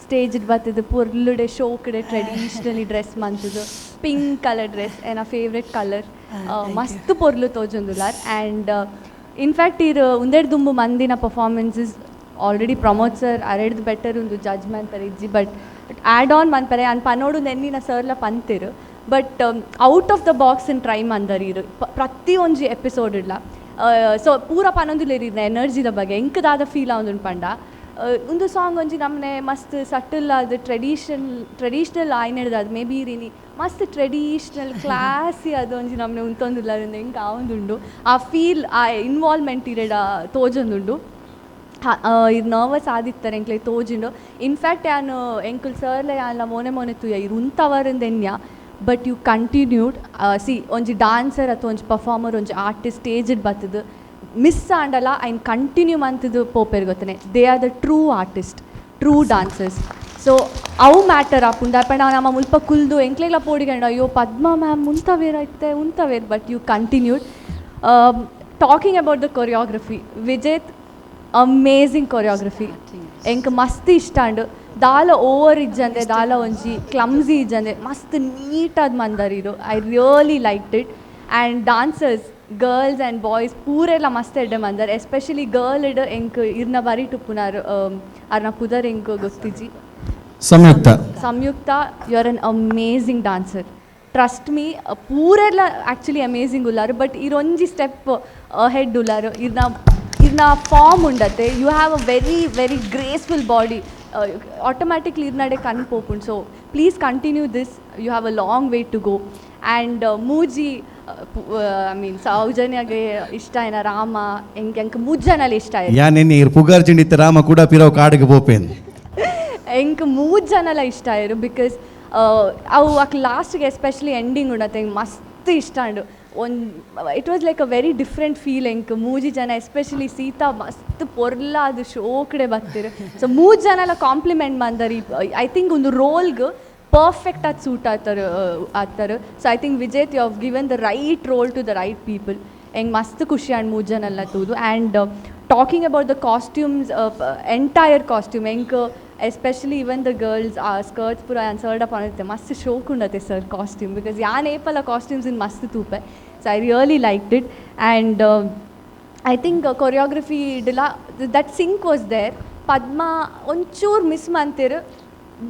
stage ಬತ್ತದು, ಪೊರ್ಲುಡೆ ಶೋಕ್ಡೆ ಟ್ರೆಡಿಷ್ನಲಿ ಡ್ರೆಸ್ ಮಂತದು, pink colour dress ಎನ್ನ ಫೇವ್ರೆಟ್ ಕಲರ್. ಮಸ್ತ್ ಪೊರ್ಲು ತೋಜೊಂದುಲ್ಲಾರ್. And in fact ಇರ್ ಉಂದೆಡ್ ದುಂಬು ಮಂದಿನ performances already Pramod sir ಅರೆಡ್ದು better ಒಂದು ಜಡ್ಜ್ ಮನ್ಪರೆ ಇಜ್ಜಿ, but add on ಮನ್ಪರೆ an ಪನೋಡು ನೆನ್ನಿನ ಸರ್ಲ ಪಂತಿರು. But out of the box in try ಮಂದರ್ ಇರು ಪ್ರತಿ ಒಂಜಿ ಎಪಿಸೋಡ್ ಇಡ್ಲ. ಸೊ ಪೂರ ಪನೊಂದುಲ್ಲೆರ್ ಇರ್ನ ಎನರ್ಜಿದ ಬಗ್ಗೆ. ಎಂಕ್ ದಾದ ಫೀಲ್ ಆವೊಂದುಂಡು ಪಂಡ, ಒಂದು ಸಾಂಗ್ ಒಂಜಿ ನಮ್ಮನೆ ಮಸ್ತ್ ಸಟಲ್ ಆದ್ ಟ್ರೆಡಿಷ್ನಲ್ ಆಯ್ನೆಡ್ದು ಅದು ಮೇ ಬಿ ಇರಿನಿ ಮಸ್ತ್ ಟ್ರೆಡಿಷ್ನಲ್ ಕ್ಲಾಸಿ ಅದು ಒಂಜಿ ನಮ್ಮನೆ ಉಂತೊಂದುಲ್ಲ ಎಂಕ್ ಆವೊಂದುಂಡು. ಆ ಫೀಲ್, ಆ ಇನ್ವಾಲ್ವ್ಮೆಂಟ್ ಇರೆಡ ತೋಜೊಂದುಂಡು. ಇರ್ ನರ್ವಸ್ ಆದಿತ್ತಾರೆ ಎಂಕ್ಲೆ ತೋಜಿಂಡು. ಇನ್ಫ್ಯಾಕ್ಟ್ ಯಾನ್ ಎಂಕುಲ್ ಸರ್ಲೆ ಯಾನ್ಲ ಮೋನೆ ಮೋನೆ ತೂಯ, ಇರ್ ಉಂತವರಂದು ಎನ್ಯ, but you continued. C, ಒಂಜಿ ಡಾನ್ಸರ್ ಅಥವಾ ಒಂಜಿ ಪರ್ಫಾರ್ಮರ್, ಒಂಜಿ ಆರ್ಟಿಸ್ಟ್ ಸ್ಟೇಜಿಡ್ ಬತ್ತದು ಮಿಸ್ ಆಂಡಲ ಐನ್ ಕಂಟಿನ್ಯೂ ಮಂತದು ಪೋಪೆರ್ ಗೊತ್ತನೆ, they are the true artist, true dancers. So ಅವು ಮ್ಯಾಟರ್ ಆಪುಂಡು. ಪಂಡ ನಮ್ಮ ಮುಲ್ಪ ಕುಲ್ದು ಎಂಕ್ಲೆಗ್ಲ ಪೋಡಿಗಂಡ, ಅಯ್ಯೋ ಪದ್ಮ ಮ್ಯಾಮ್ ಉಂತವೇರ್ ಐತೆ ಉಂತವೇರ್, but you continued. Talking about the choreography, Vijeth, amazing choreography. ಎಂಕ್ ಮಸ್ತ್ ಇಷ್ಟ ಅಂಡು. ದಾಲ ಓವರ್ ಇಜ್ಜಂದೆ, ದಾಲ ಒಂಜಿ ಕ್ಲಮ್ಸಿ ಇಜ್ಜಂದೆ ಮಸ್ತ್ ನೀಟಾದ ಮಂದರಿರು. I really like it. And dancers, girls and boys ಪೂರೆಲ್ಲ ಮಸ್ತ್ ಎಡ್ಡೆ ಮಂದರ್. ಎಸ್ಪೆಷಲಿ ಗರ್ಲ್ ಇಡ್ ಎಂಕ್ ಇರ್ನ ಬಾರಿ ಟುಪ್ಪುನಾರ್, ಅರ್ನ ಪುದರ್ ಎಂಕ್ ಗೊತ್ತಿಜ್ಜಿ. ಸಂಯುಕ್ತ. ಸಂಯುಕ್ತ, you are an amazing dancer, trust me. ಪೂರೆಲ್ಲ actually amazing ಉಲ್ಲಾರು, but ಇರೊಂಜಿ step head ಉಲ್ಲಾರು. ಇರ್ನ ಇರ್ನ ಫಾರ್ಮ್ ಉಂಡತೆ, you have a very very graceful body, automatically ಇರ್ನಡೆ ಕಣ್ ಪೋಪುಂಡು. So please continue this, you have a long way to go. And ಮೂಜಿ, I mean ಸೌಜನ್ಯಗೆ ಇಷ್ಟ ಏನ ರಾಮ ಎಂಕ್ ಎಂಕ್ ಮೂಜನಲ್ಲಿ ಇಷ್ಟ ಆಯ್ತು. ಯಾನೆನ್ನೆ ಇರ್ ಪುಗಾರ್ಜಿಂಡಿತ್ತ ರಾಮ ಕೂಡ ಪಿರವ್ ಕಾಡಿಗೆ ಪೋಪೇನ್. ಎಂಕ್ ಮೂರು ಜನಲ ಇಷ್ಟ ಆಯ್ರು, because ಅವು ಅಕ್ ಲಾಸ್ಟ್ಗೆ ಎಸ್ಪೆಷಲಿ ಎಂಡಿಂಗ್ ಉಂಡತೆ, ಎಂಕ್ ಮಸ್ತ್ ಇಷ್ಟ ಉಂಡು. ಒಂದು it was like a very different feel. ಎಂಕ್ ಮೂಜಿ ಜನ, ಎಸ್ಪೆಷಲಿ ಸೀತಾ ಮಸ್ತ್ ಪೊರ್ಲ ಅದು ಶೋಕಡೆ ಬರ್ತಿರು. ಸೊ ಮೂರು ಜನ ಕಾಂಪ್ಲಿಮೆಂಟ್ ಮಂದರಿ. I think ಒಂದು ರೋಲ್ಗೆ ಪರ್ಫೆಕ್ಟ್ ಆಗಿ ಸೂಟ್ ಆಗ್ತಾರೆ ಆಗ್ತಾರೆ. So I think, Vijeth, you have given the right role to the right people. ಎಂಗ್ ಮಸ್ತ್ ಖುಷಿ ಆಂಡ್ ಮೂರು ಜನ ಎಲ್ಲ ತೂದು. And talking about the costumes, entire costume ಎಂಕ್ especially even the girls ಆ ಸ್ಕರ್ಟ್ಸ್ ಪೂರ ಸರ್ಡ್ ಅಪ್ ಅನ್ನತ್ತೆ, ಮಸ್ತ್ ಶೋಕ್ ಉಂಡತೆ sir costume, because ಯಾನ್ ಏಪಲ ಕಾಸ್ಟ್ಯೂಮ್ಸ್ ಇನ್ ಮಸ್ತ್ ತೂಪೆ. So I really like it. And I think choreography ಇಡಲ that sync was there. Padma ಒಂಚೂರು miss ಮಂತಿರು,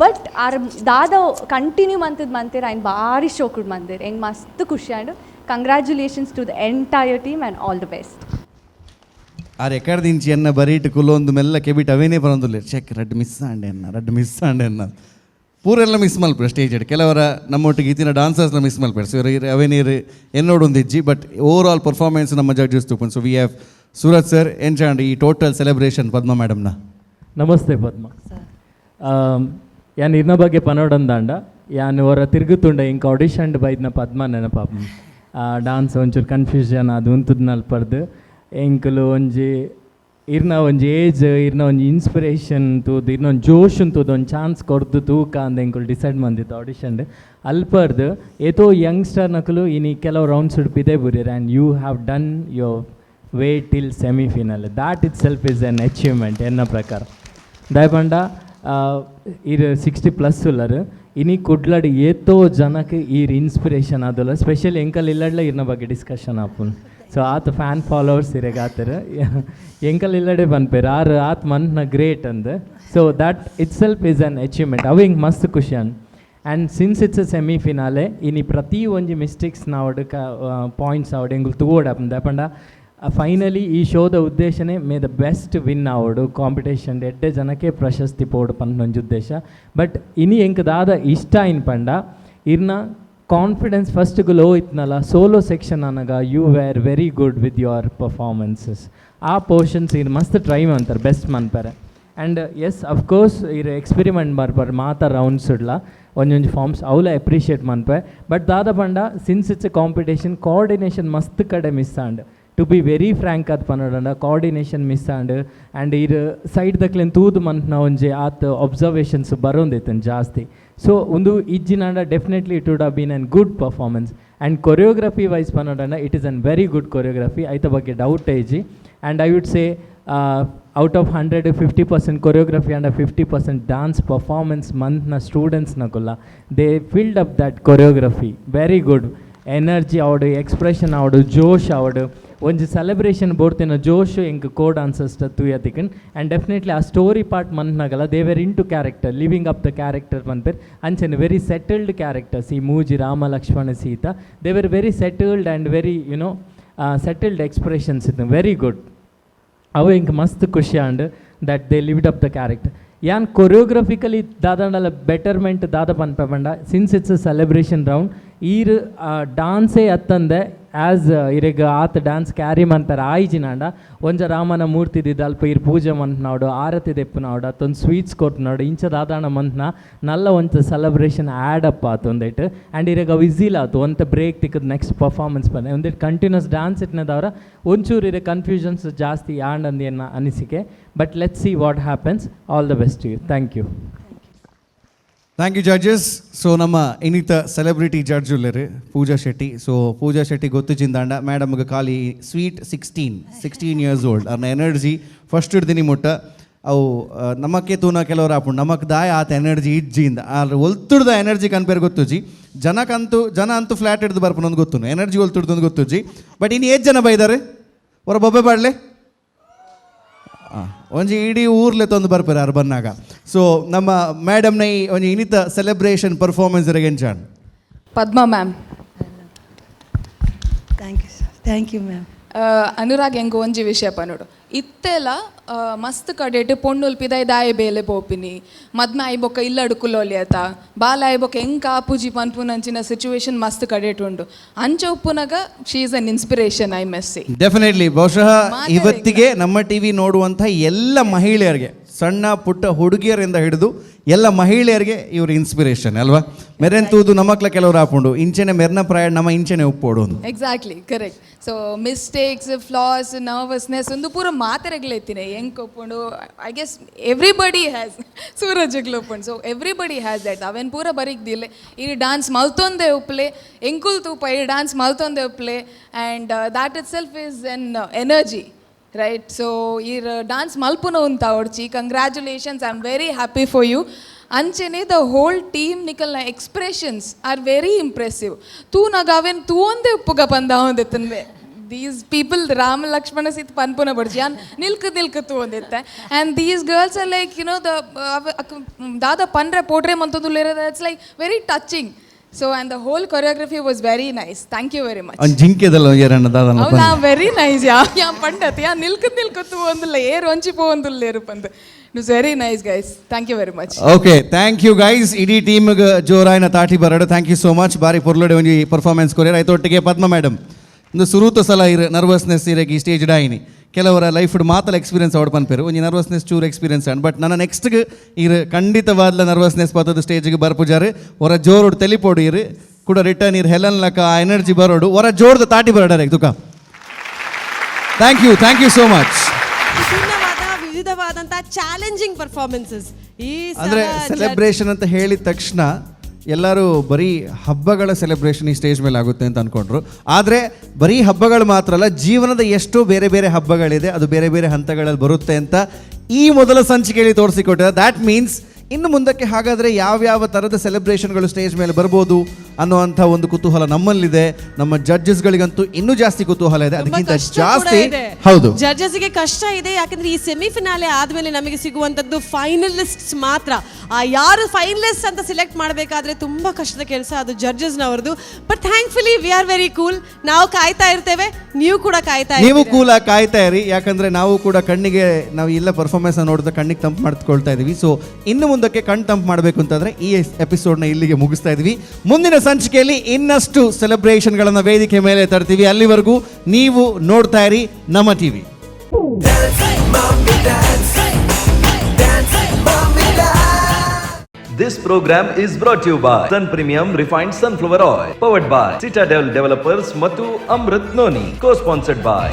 but ಆರ್ ದಾದ continue ಮಂತದ್ ಮಂತಿರ್, ಐನ್ ಭಾರಿ ಶೋಕುಡ್ ಮಂದಿರ್. ಎಂಗ್ ಮಸ್ತ್ ಖುಷಿ and congratulations to the entire team and all the best. Are ಎಕಡೆ ದಿಂಚಿ ಎನ್ನ ಬರೀಟ್ ಕುಲೊಂದು ಮೆಲ್ಲ ಕೆಬಿಟ್ ಅವೇನೇ ಬರೋದಿಲ್ಲ. ಚೆಕ್ ರಡ್ಡ್ ಮಿಸ್ ಆಂಡೆ ಎನ್ನ, ರಡ್ಡ್ ಮಿಸ್ ಆಂಡೆ ಎನ್ನ. ಪೂರೆಲ್ಲ ಮಿಸ್ ಮಲ್ಪೆ ಸ್ಟೇಜ್ ಕೆಲವರ ನಮ್ಮೊಟ್ಟಿಗೆ ಇತ್ತಿನ ಡಾನ್ಸರ್ಸ್ನ ಮಿಸ್ ಮಲ್ಪೆ. ಸೊ ಅವೇನೀರು ಎನ್ನೋಡು ಒಂದು ಇಜ್ಜಿ, but over all performance ನಮ್ಮ ಜಡ್ಜಸ್ ತೂಪನ್. So we have Suraj sir. ಎಂಚಾಂಡ್ ಈ ಟೋಟಲ್ ಸೆಲೆಬ್ರೇಷನ್ ಪದ್ಮ ಮೇಡಮ್ನ? ನಮಸ್ತೆ ಪದ್ಮ. ಯಾನ್ ಇರ್ನ ಬಗ್ಗೆ ಪನೋಡಂದಾಂಡ, ಯಾನ್ ಹೊರ ತಿರುಗುತ್ತುಂಡ ಇಂಕ ಆಡಿಷನ್ ಬೈದ್ನ ಪದ್ಮ ನೆನಪಾಪ. ಡಾನ್ಸ್ ಒಂಚೂರು ಕನ್ಫ್ಯೂಷನ್ ಅದು ಉಂತುದ್ನಲ್ಪರ್ದು ಎಂಕುಲು ಒಂಜಿ ಇರ್ನ ಒಂಜಿ ಏಜ್, ಇರ್ನ ಒಂಜಿ ಇನ್ಸ್ಪಿರೇಷನ್ ತೂದು, ಇರ್ನ ಒಂಜಿ ಜೋಶ್ ತೂದು ಒಂದು ಚಾನ್ಸ್ ಕೊರ್ದು ತೂಕ ಅಂದ್ ಎಂಕುಲು ಡಿಸೈಡ್ ಮಂದಿತ್ತು ಆಡಿಷನ್ ಅಲ್ಪರ್ದು. ಏತೋ ಯಂಗ್ಸ್ಟರ್ ನಕುಲು ಇನಿ ಕೆಲವು rounds ಪಿದೆ ಬುರಿಯರ್, and you have done your way till semifinal. That itself is an achievement ಎನ್ನ ಪ್ರಕಾರ. ದಯಪಂಡ ಇರ್ 60+ ಉಲ್ಲರ್. ಇನಿ ಕುಡ್ಲಡ್ ಏತೋ ಜನಕ್ಕೆ ಈರ್ ಇನ್ಸ್ಪಿರೇಷನ್ ಆದಲ್ಲ. ಸ್ಪೆಷಲಿ ಎಂಕಲ್ ಇಲ್ಲಡ್ಲ ಇರ್ನ ಬಗ್ಗೆ ಡಿಸ್ಕಷನ್ ಆಪುನ್. ಸೊ ಆತ ಫ್ಯಾನ್ ಫಾಲೋವರ್ಸ್ ಇರೆಗಾತರ್ ಎಂಕಲ್ ಇಲ್ಲಡೆ ಪನ್ಪೇರು ಆರ್ ಆತ್ ಮನ್ನ ಗ್ರೇಟ್ ಅಂದ್. So that itself is an achievement. ಅವು ಹಿಂಗೆ ಮಸ್ತ್ ಖುಷಿ ಅನ್. And since it's a semi finale, ಇನಿ ಪ್ರತಿ ಒಂಜಿ ಮಿಸ್ಟೇಕ್ಸ್ ನಾವಡ್ ಕ ಪಾಯಿಂಟ್ಸ್ ಆವಡ್ ಎಂಗುಲು ತೂವೊಡಾಪುಂಡು. ದಾಯೆಪಂಡ ಫೈನಲಿ ಈ ಶೋದ ಉದ್ದೇಶನೇ may the best win ಆವಡು, competition ಎಡ್ಡೆ ಜನಕ್ಕೆ ಪ್ರಶಸ್ತಿ ಪೋಡು ಪನ್ಪುನ ಉದ್ದೇಶ. ಬಟ್ ಇನಿ ಎಂಕ್ ದಾದ ಇಷ್ಟ ಆಯಿನ್ ಪಂಡ ಇರ್ನ ಕಾನ್ಫಿಡೆನ್ಸ್ ಫಸ್ಟ್ಗೆ ಲೋ ಇತ್ನಲ್ಲ, ಸೋಲೋ ಸೆಕ್ಷನ್ ಅನಗ you were very good with your performances. ಆ ಪೋರ್ಷನ್ಸ್ ಇರ್ ಮಸ್ತ್ ಟ್ರೈ ಮಂತಾರೆ, ಬೆಸ್ಟ್ ಮನ್ಪರೆ. And S, of course ಇರ್ ಎಕ್ಸ್ಪೆರಿಮೆಂಟ್ ಬರ್ಪರ್ ಮಾತ ರೌಂಡ್ಸ್ ಇಡ್ಲ ಒಂಜೊಂಜಿ ಫಾರ್ಮ್ಸ್ ಅವಲ ಅಪ್ರಿಷಿಯೇಟ್ ಮನ್ಪೆ. ಬಟ್ ದಾದ ಪಂಡ since it's a competition, coordination ಮಸ್ತ್ ಕಡೆ miss and. To be very frank ಅದು ಪನ್ನೊಡಂಡ coordination miss and. And ಇರ್ ಸೈಡ್ ದಕ್ಲೆನ್ ತೂದು ಮನ್ಪುನ ಒಂಜಿ ಆತ್ ಅಬ್ಸರ್ವೇಷನ್ಸ್ ಬರೋಂದಿತ್ತು ಜಾಸ್ತಿ. ಸೊ ಒಂದು ಇಜ್ಜಿನಾಂಡ definitely it would have been an good performance. And choreography wise ಪನ್ನೊಡಂಡ it is an very good choreography, ಐತ ಬಗ್ಗೆ ಡೌಟ್ ಇಜ್ಜಿ. And I would say out of 100, 50% choreography and 50% dance performance ಮಂತ್ನ students ನಕುಲ್ಲ, they filled up that choreography very good. Energy ಆವಡು, expression ಆವಡು, ಜೋಶ್ ಆವಡು, ಒಂಜಿ celebration ಬೋಡ್ತಿನ ಜೋಶ್ ಎಂಕ್ co dancers ತೂಯತಿಕನ್. And definitely ಆ story part ಮನ್ಪನಗಲ they were into character, living up the character ಪನ್ಪೆರ್. ಅಂಚನೆ very settled characters ಈ ಮೂಜಿ Rama, Lakshmana, Sita. They were very settled and very settled expressions ಇತ್ತು, ವೆರಿ ಗುಡ್. ಅವು ಎಂಕ್ ಮಸ್ತ್ ಖುಷಿ and that they lived up the character. ಯಾನ್ ಕೊರಿಯೋಗ್ರಫಿಕಲಿ ದಾದಾಂಡಲ ಬೆಟರ್ಮೆಂಟ್ ದಾದ ಪನ್ಪೆ ಪಂಡ, since it's a celebration round, ಈರ್ ಡಾನ್ಸೇ ಅತ್ತಂದೆ ಆ್ಯಸ್ ಇರೆಗ್ ಆತ್ ಡ್ಯಾನ್ಸ್ ಕ್ಯಾರಿ ಮನ್ಪೆರ್ ಆಯ್ಜಿನಾಂಡ ಒಂಜ ರಾಮನ ಮೂರ್ತಿ ದಿದ್ದ ಅಲ್ಪ ಇರ್ ಪೂಜೆ ಮನ್ಪನಾವಡು, ಆರತಿ ದೆಪ್ಪುನಾವಡು, ಅತ್ತೊಂದು ಸ್ವೀಟ್ಸ್ ಕೊರ್ಪುನಾವಡು, ಇಂಚ ದಾದಾಣ ಮನ್ಪನ ನಲ್ಲ ಒಂತ celebration add up ಆತು ಒಂದೈಟ್. ಆ್ಯಂಡ್ ಇರೆಗ್ ಅವು ಈಸಿಲ್ ಆತು, ಒಂತೆ ಬ್ರೇಕ್ ತಿಕ್ಕದ್ ನೆಕ್ಸ್ಟ್ ಪರ್ಫಾರ್ಮೆನ್ಸ್ ಬಂದೆ. ಒಂದಿಟ್ಟು ಕಂಟಿನ್ಯೂಸ್ ಡ್ಯಾನ್ಸ್ ಇಟ್ನದವರ ಒಂಚೂರು ಇರೆ ಕನ್ಫ್ಯೂಷನ್ಸ್ ಜಾಸ್ತಿ ಆಂಡ್ ಎನ್ನ ಅನಿಸಿಕೆ. But let's see what happens. All the best you. Thank you. Thank you, judges. So ನಮ್ಮ ಇನ್ನಿತ ಸೆಲೆಬ್ರಿಟಿ ಜಡ್ಜ್ ಉಲ್ಲೇರು ಪೂಜಾ ಶೆಟ್ಟಿ. ಸೊ ಪೂಜಾ ಶೆಟ್ಟಿ ಗೊತ್ತು ಚಿಂದಾಂಡ ಮೇಡಮ್ಗೆ ಖಾಲಿ sweet 16 years old. ಅವ್ರನ್ನ ಎನರ್ಜಿ ಫಸ್ಟ್ ಹಿಡ್ದಿನಿ ಮುಟ್ಟ ಅವು ನಮಕ್ಕೆ ತೂನ ಕೆಲವರು ಆಪುಂಡು, ನಮಕ್ ದಾಯ ಆತ ಎನರ್ಜಿ ಇಜ್ಜಿಂದ. ಆದ್ರೆ ಒಲ್ತುಡ್ದ ಎನರ್ಜಿ ಕನ್ಪೇರ್ ಗೊತ್ತುಜಿ ಜನಕ್ಕಂತೂ. ಜನ ಅಂತೂ ಫ್ಲಾಟ್ ಹಿಡ್ದು ಬರ್ಪುನೊಂದು ಗೊತ್ತು, ಎನರ್ಜಿ ಒಲ್ತುಡ್ದೊಂದು ಗೊತ್ತುಜಿ. ಬಟ್ ಇನ್ನು ಏಜ್ ಜನ ಬೈದಾರೆ ಹೊರ ಬೊಬ್ಬೆ ಬಾಡ್ಲೆ ಒಂಜಿ ಇಡೀ ಊರ್ಲೆ ತಂದು ಬರ್ಪೇರು ಯಾರು ಬನ್ನಾಗ. ಸೊ ನಮ್ಮ ಮೇಡಮ್ನ ಈ ಒಂಜಿ ಇನ್ನಿತ ಸೆಲೆಬ್ರೇಷನ್ ಪರ್ಫಾರ್ಮೆನ್ಸ್ ರೆಗೆಂಚಾನ್. Padma ma'am. Thank you sir, thank you ma'am. Anurag, ಎಂಕ್ ಒಂಜಿ ವಿಷಯ ಪನೋಡು. ಇತ್ತೆಲ ಮಸ್ತ್ ಕಡೆಟ್ ಪೊಣ್ಣುಲ್ ಪಿದಾಯ್ ದಾಯ ಬೇಲೆ ಪೋಪಿನಿ, ಮದ್ಮೆ ಆಯಿ ಬೊಕ್ಕ ಇಲ್ಲಡು ಕುಲ್ಲೊಲಿ ಆತ, ಬಾಲ ಆಯಿ ಬೊಕ್ಕ ಎಂಕ್ ಆಪುಜಿ ಪನ್ಪುನಂಚಿನ ಸಿಚುವೇಶನ್ ಮಸ್ತ್ ಕಡೆಟ್ ಉಂಡು. ಅಂಚ ಉಪ್ಪುನಗ she is an inspiration, I must say. Definitely. ಬಹುಶಃ ಇವತ್ತಿಗೆ ನಮ್ಮ ಟಿವಿ ನೋಡುವಂಥ ಎಲ್ಲ ಮಹಿಳೆಯರಿಗೆ, ಸಣ್ಣ ಪುಟ್ಟ ಹುಡುಗಿಯರಿಂದ ಹಿಡಿದು ಎಲ್ಲ ಮಹಿಳೆಯರಿಗೆ ಇವರು ಇನ್ಸ್ಪಿರೇಷನ್ ಅಲ್ವಾ? ಮೆರೆನ್ ತೂದು ನಮಕ್ಲ ಕೆಲವರು ಆಪುಂಡು, ಇಂಚೆನೆ ಮೆರ್ನ ಪ್ರಾಯ ನಮ್ಮ ಇಂಚೆನೆ ಉಪ್ಪೋಡು. Exactly, correct. So mistakes, flaws, nervousness ಒಂದು ಪೂರ ಮಾತೆರೆಗ್ಲ ಎತ್ತಿನ ಎಂಕ್ ಒಪ್ಪುಂಡು. I guess everybody has, ಸೂರಜ್ಗ್ಲ ಒಪ್ಪುಂಡು. So everybody has that. ಅವೇನು ಪೂರ ಬರೀಕ್ ದಿಲ್ಲೆ ಈ ಡಾನ್ಸ್ ಮಲ್ತೊಂದೇ ಉಪ್ಲೆ, ಎಂಕುಲ್ ತೂಪ ಈ ಡಾನ್ಸ್ ಮಲ್ತೊಂದೇ ಉಪ್ಲೆ. And that itself is an energy, right? So ಈ ಡಾನ್ಸ್ ಮಲ್ಪುನ ಉಂತ ಒಡ್ಚಿ. Congratulations, I am very happy for you. ಅಂಚೆನೆ the whole team, ನಿಕಲ್ನ expressions are very impressive. ತೂನಾಗ ಅವೇನು ತೂಂದೇ ಉಪ್ಪುಗ ಪಂದ ಅವಂದೆತ್ತನ್ವೆ these people Rama Lakshmana Sita ಪನ್ಪುನ ಬಡ್ಜಿ ಯಾನ್ ನಿಲ್ಕ ನಿಲ್ಕ ತೂಂದಿತ್ತೆ. And these girls are like the ದಾದ ಪನ್ರೆ ಪೋಟ್ರೆ ಮಂತೊಂದುಲ್ಲೆರ್. It's like very touching. So and the whole choreography was very nice. Thank you very much. ಒಂದು ಜಿಂಕೆದಲ್ಲ ಏರಣ್ಣ ದಾದನ. ಹೌದಾ? Very nice. ಯಾ ಯಾ ಪಂಡತ್ ಯಾ ನಿಲ್ಕ ನಿಲ್ಕ ತೂವೊಂದುಲ್ಲ, ಏರ್ ಒಂಚಿ ಪೋವೊಂದುಲ್ಲೇರು ಪಂದ್. It was very nice, guys. Thank you very much. Okay, thank you guys. ಇಡೀ ಟೀಮ್ಗೆ ಜೋರಾಯಿನ ತಾಟಿ ಬರಡು. Thank you so much. ಬಾರಿ ಪೊರ್ಲಡೆ ಒಂಜಿ ಪರ್ಫಾರ್ಮೆನ್ಸ್ ಕೊರಿಯರ್ ಆಯ್ತು. ಪದ್ಮ ಮೇಡಮ್, ಒಂದು ಸುರೂತ ಸಲ ಇರು ನರ್ವಸ್ನೆಸ್ ಇರಗೆ ಈ ಸ್ಟೇಜ್ ಡಾಯಿನಿ. ಕೆಲವರ ಲೈಫ್ ಮಾತಲ ಎಕ್ಸ್ಪೀರಿಯನ್ಸ್ ಅವಡ್ ಪನ್ಪೇರು, ಒಂಜಿ ನರ್ವಸ್ನೆಸ್ ಚೂರು ಎಕ್ಸ್ಪೀರಿಯನ್ಸ್ ಅಂಡ್. ಬಟ್ ನನ್ನ ನೆಕ್ಸ್ಟ್ಗೆ ಇರು ಖಂಡಿತವಾದ್ಲ ನರ್ವಸ್ನೆಸ್ ಪತ್ತದ ಸ್ಟೇಜ್ಗೆ ಬರ್ಪುಜಾರು. ಹೊರ ಜೋರುಡು ತೆಲಿಪೋಡು ಇರು ಕೂಡ ರಿಟರ್ನ್ ಇರು ಹೆಲನ್ ಲಕ ಆ ಎನರ್ಜಿ ಬರೋಡು. ಹೊರ ಜೋರ್ದ ತಾಟಿ ಬರಡಾರೆ ತುಕ. Thank you, thank you so much. ವಿಭಿನ್ನವಾದ, ವಿವಿಧವಾದಂತಹ ಚಾಲೆಂಜಿಂಗ್ ಪರ್ಫಾರ್ಮೆನ್ಸಸ್ ಈ ಅಂದರೆ ಸೆಲೆಬ್ರೇಷನ್ ಅಂತ ಹೇಳಿದ ತಕ್ಷಣ ಎಲ್ಲರೂ ಬರೀ ಹಬ್ಬಗಳ ಸೆಲೆಬ್ರೇಷನ್ ಈ ಸ್ಟೇಜ್ ಮೇಲೆ ಆಗುತ್ತೆ ಅಂತ ಅನ್ಕೊಂಡ್ರು. ಆದರೆ ಬರೀ ಹಬ್ಬಗಳು ಮಾತ್ರ ಅಲ್ಲ, ಜೀವನದ ಎಷ್ಟೋ ಬೇರೆ ಬೇರೆ ಹಬ್ಬಗಳಿದೆ, ಅದು ಬೇರೆ ಬೇರೆ ಹಂತಗಳಲ್ಲಿ ಬರುತ್ತೆ ಅಂತ ಈ ಮೊದಲ ಸಂಚಿಕೆಯಲ್ಲಿ ತೋರಿಸಿಕೊಟ್ಟಿದೆ. That means ಇನ್ನು ಮುಂದಕ್ಕೆ ಹಾಗಾದರೆ ಯಾವ್ಯಾವ ಥರದ ಸೆಲೆಬ್ರೇಷನ್ಗಳು ಸ್ಟೇಜ್ ಮೇಲೆ ಬರ್ಬೋದು ಅನ್ನುವಂಥ ಒಂದು ಕುತೂಹಲ ನಮ್ಮಲ್ಲಿದೆ. ನಮ್ಮ ಜಡ್ಜಸ್ಗಳಿಗಂತೂ ಇನ್ನೂ ಜಾಸ್ತಿ ಕುತೂಹಲ ಇದೆ, ಅದಕ್ಕಿಂತ ಜಾಸ್ತಿ. ಹೌದು. ಜಡ್ಜಸ್ ಗೆ ಕಷ್ಟ ಇದೆ. ಯಾಕಂದ್ರೆ ಈ ಸೆಮಿಫಿನಾಲೆ ಆದ್ಮೇಲೆ ನಮಗೆ ಸಿಗುವಂತದ್ದು ಫೈನಲಿಸ್ಟ್ಸ್ ಮಾತ್ರ. ಆ ಯಾರು ಫೈನಲಿಸ್ಟ್ ಅಂತ ಸೆಲೆಕ್ಟ್ ಮಾಡಬೇಕಾದ್ರೆ ತುಂಬಾ ಕಷ್ಟದ ಕೆಲಸ ಅದು ಜಡ್ಜಸ್ನವರದು. But thankfully we are very cool. ನಾವು ಕಾಯ್ತಾ ಇರ್ತೇವೆ, ನೀವು ಕೂಡ ಕಾಯ್ತಾ ನೀವು ಇರ್ತೀರಾ. ಕೂಲ ಕಾಯ್ತಾ ಇರಿ. ಯಾಕಂದ್ರೆ ನಾವು ಕೂಡ ಕಣ್ಣಿಗೆ, ನಾವು ಎಲ್ಲ ಪರ್ಫಾರ್ಮೆನ್ಸ್ ನೋಡಿದ್ರೆ ಕಣ್ಣಿಗೆ ತಂಪು ಮಾಡ್ಕೊಳ್ತಾ ಇದೀವಿ. ಸೊ ಇನ್ನು ಮುಂದಕ್ಕೆ ಕಣ್ ತಂಪು ಮಾಡಬೇಕು ಅಂತಂದ್ರೆ ಈ ಎಪಿಸೋಡ್ನ ಇಲ್ಲಿಗೆ ಮುಗಿಸ್ತಾ ಇದೀವಿ. ಮುಂದಿನ ಸಂಚಿಕೆಯಲ್ಲಿ ಇನ್ನಷ್ಟು ಸೆಲೆಬ್ರೇಷನ್ಗಳನ್ನು ವೇದಿಕೆ ಮೇಲೆ ತರ್ತೀವಿ. ಅಲ್ಲಿವರೆಗೂ ನೀವು ನೋಡ್ತಾ ಇರಿ ನಮ್ಮ TV. Mummy dance, dance, mummy dance. This program is brought you by Sun Premium Refined Sunflower Oil, powered by Citadel Developers ಮತ್ತು Amrit Noni, co-sponsored by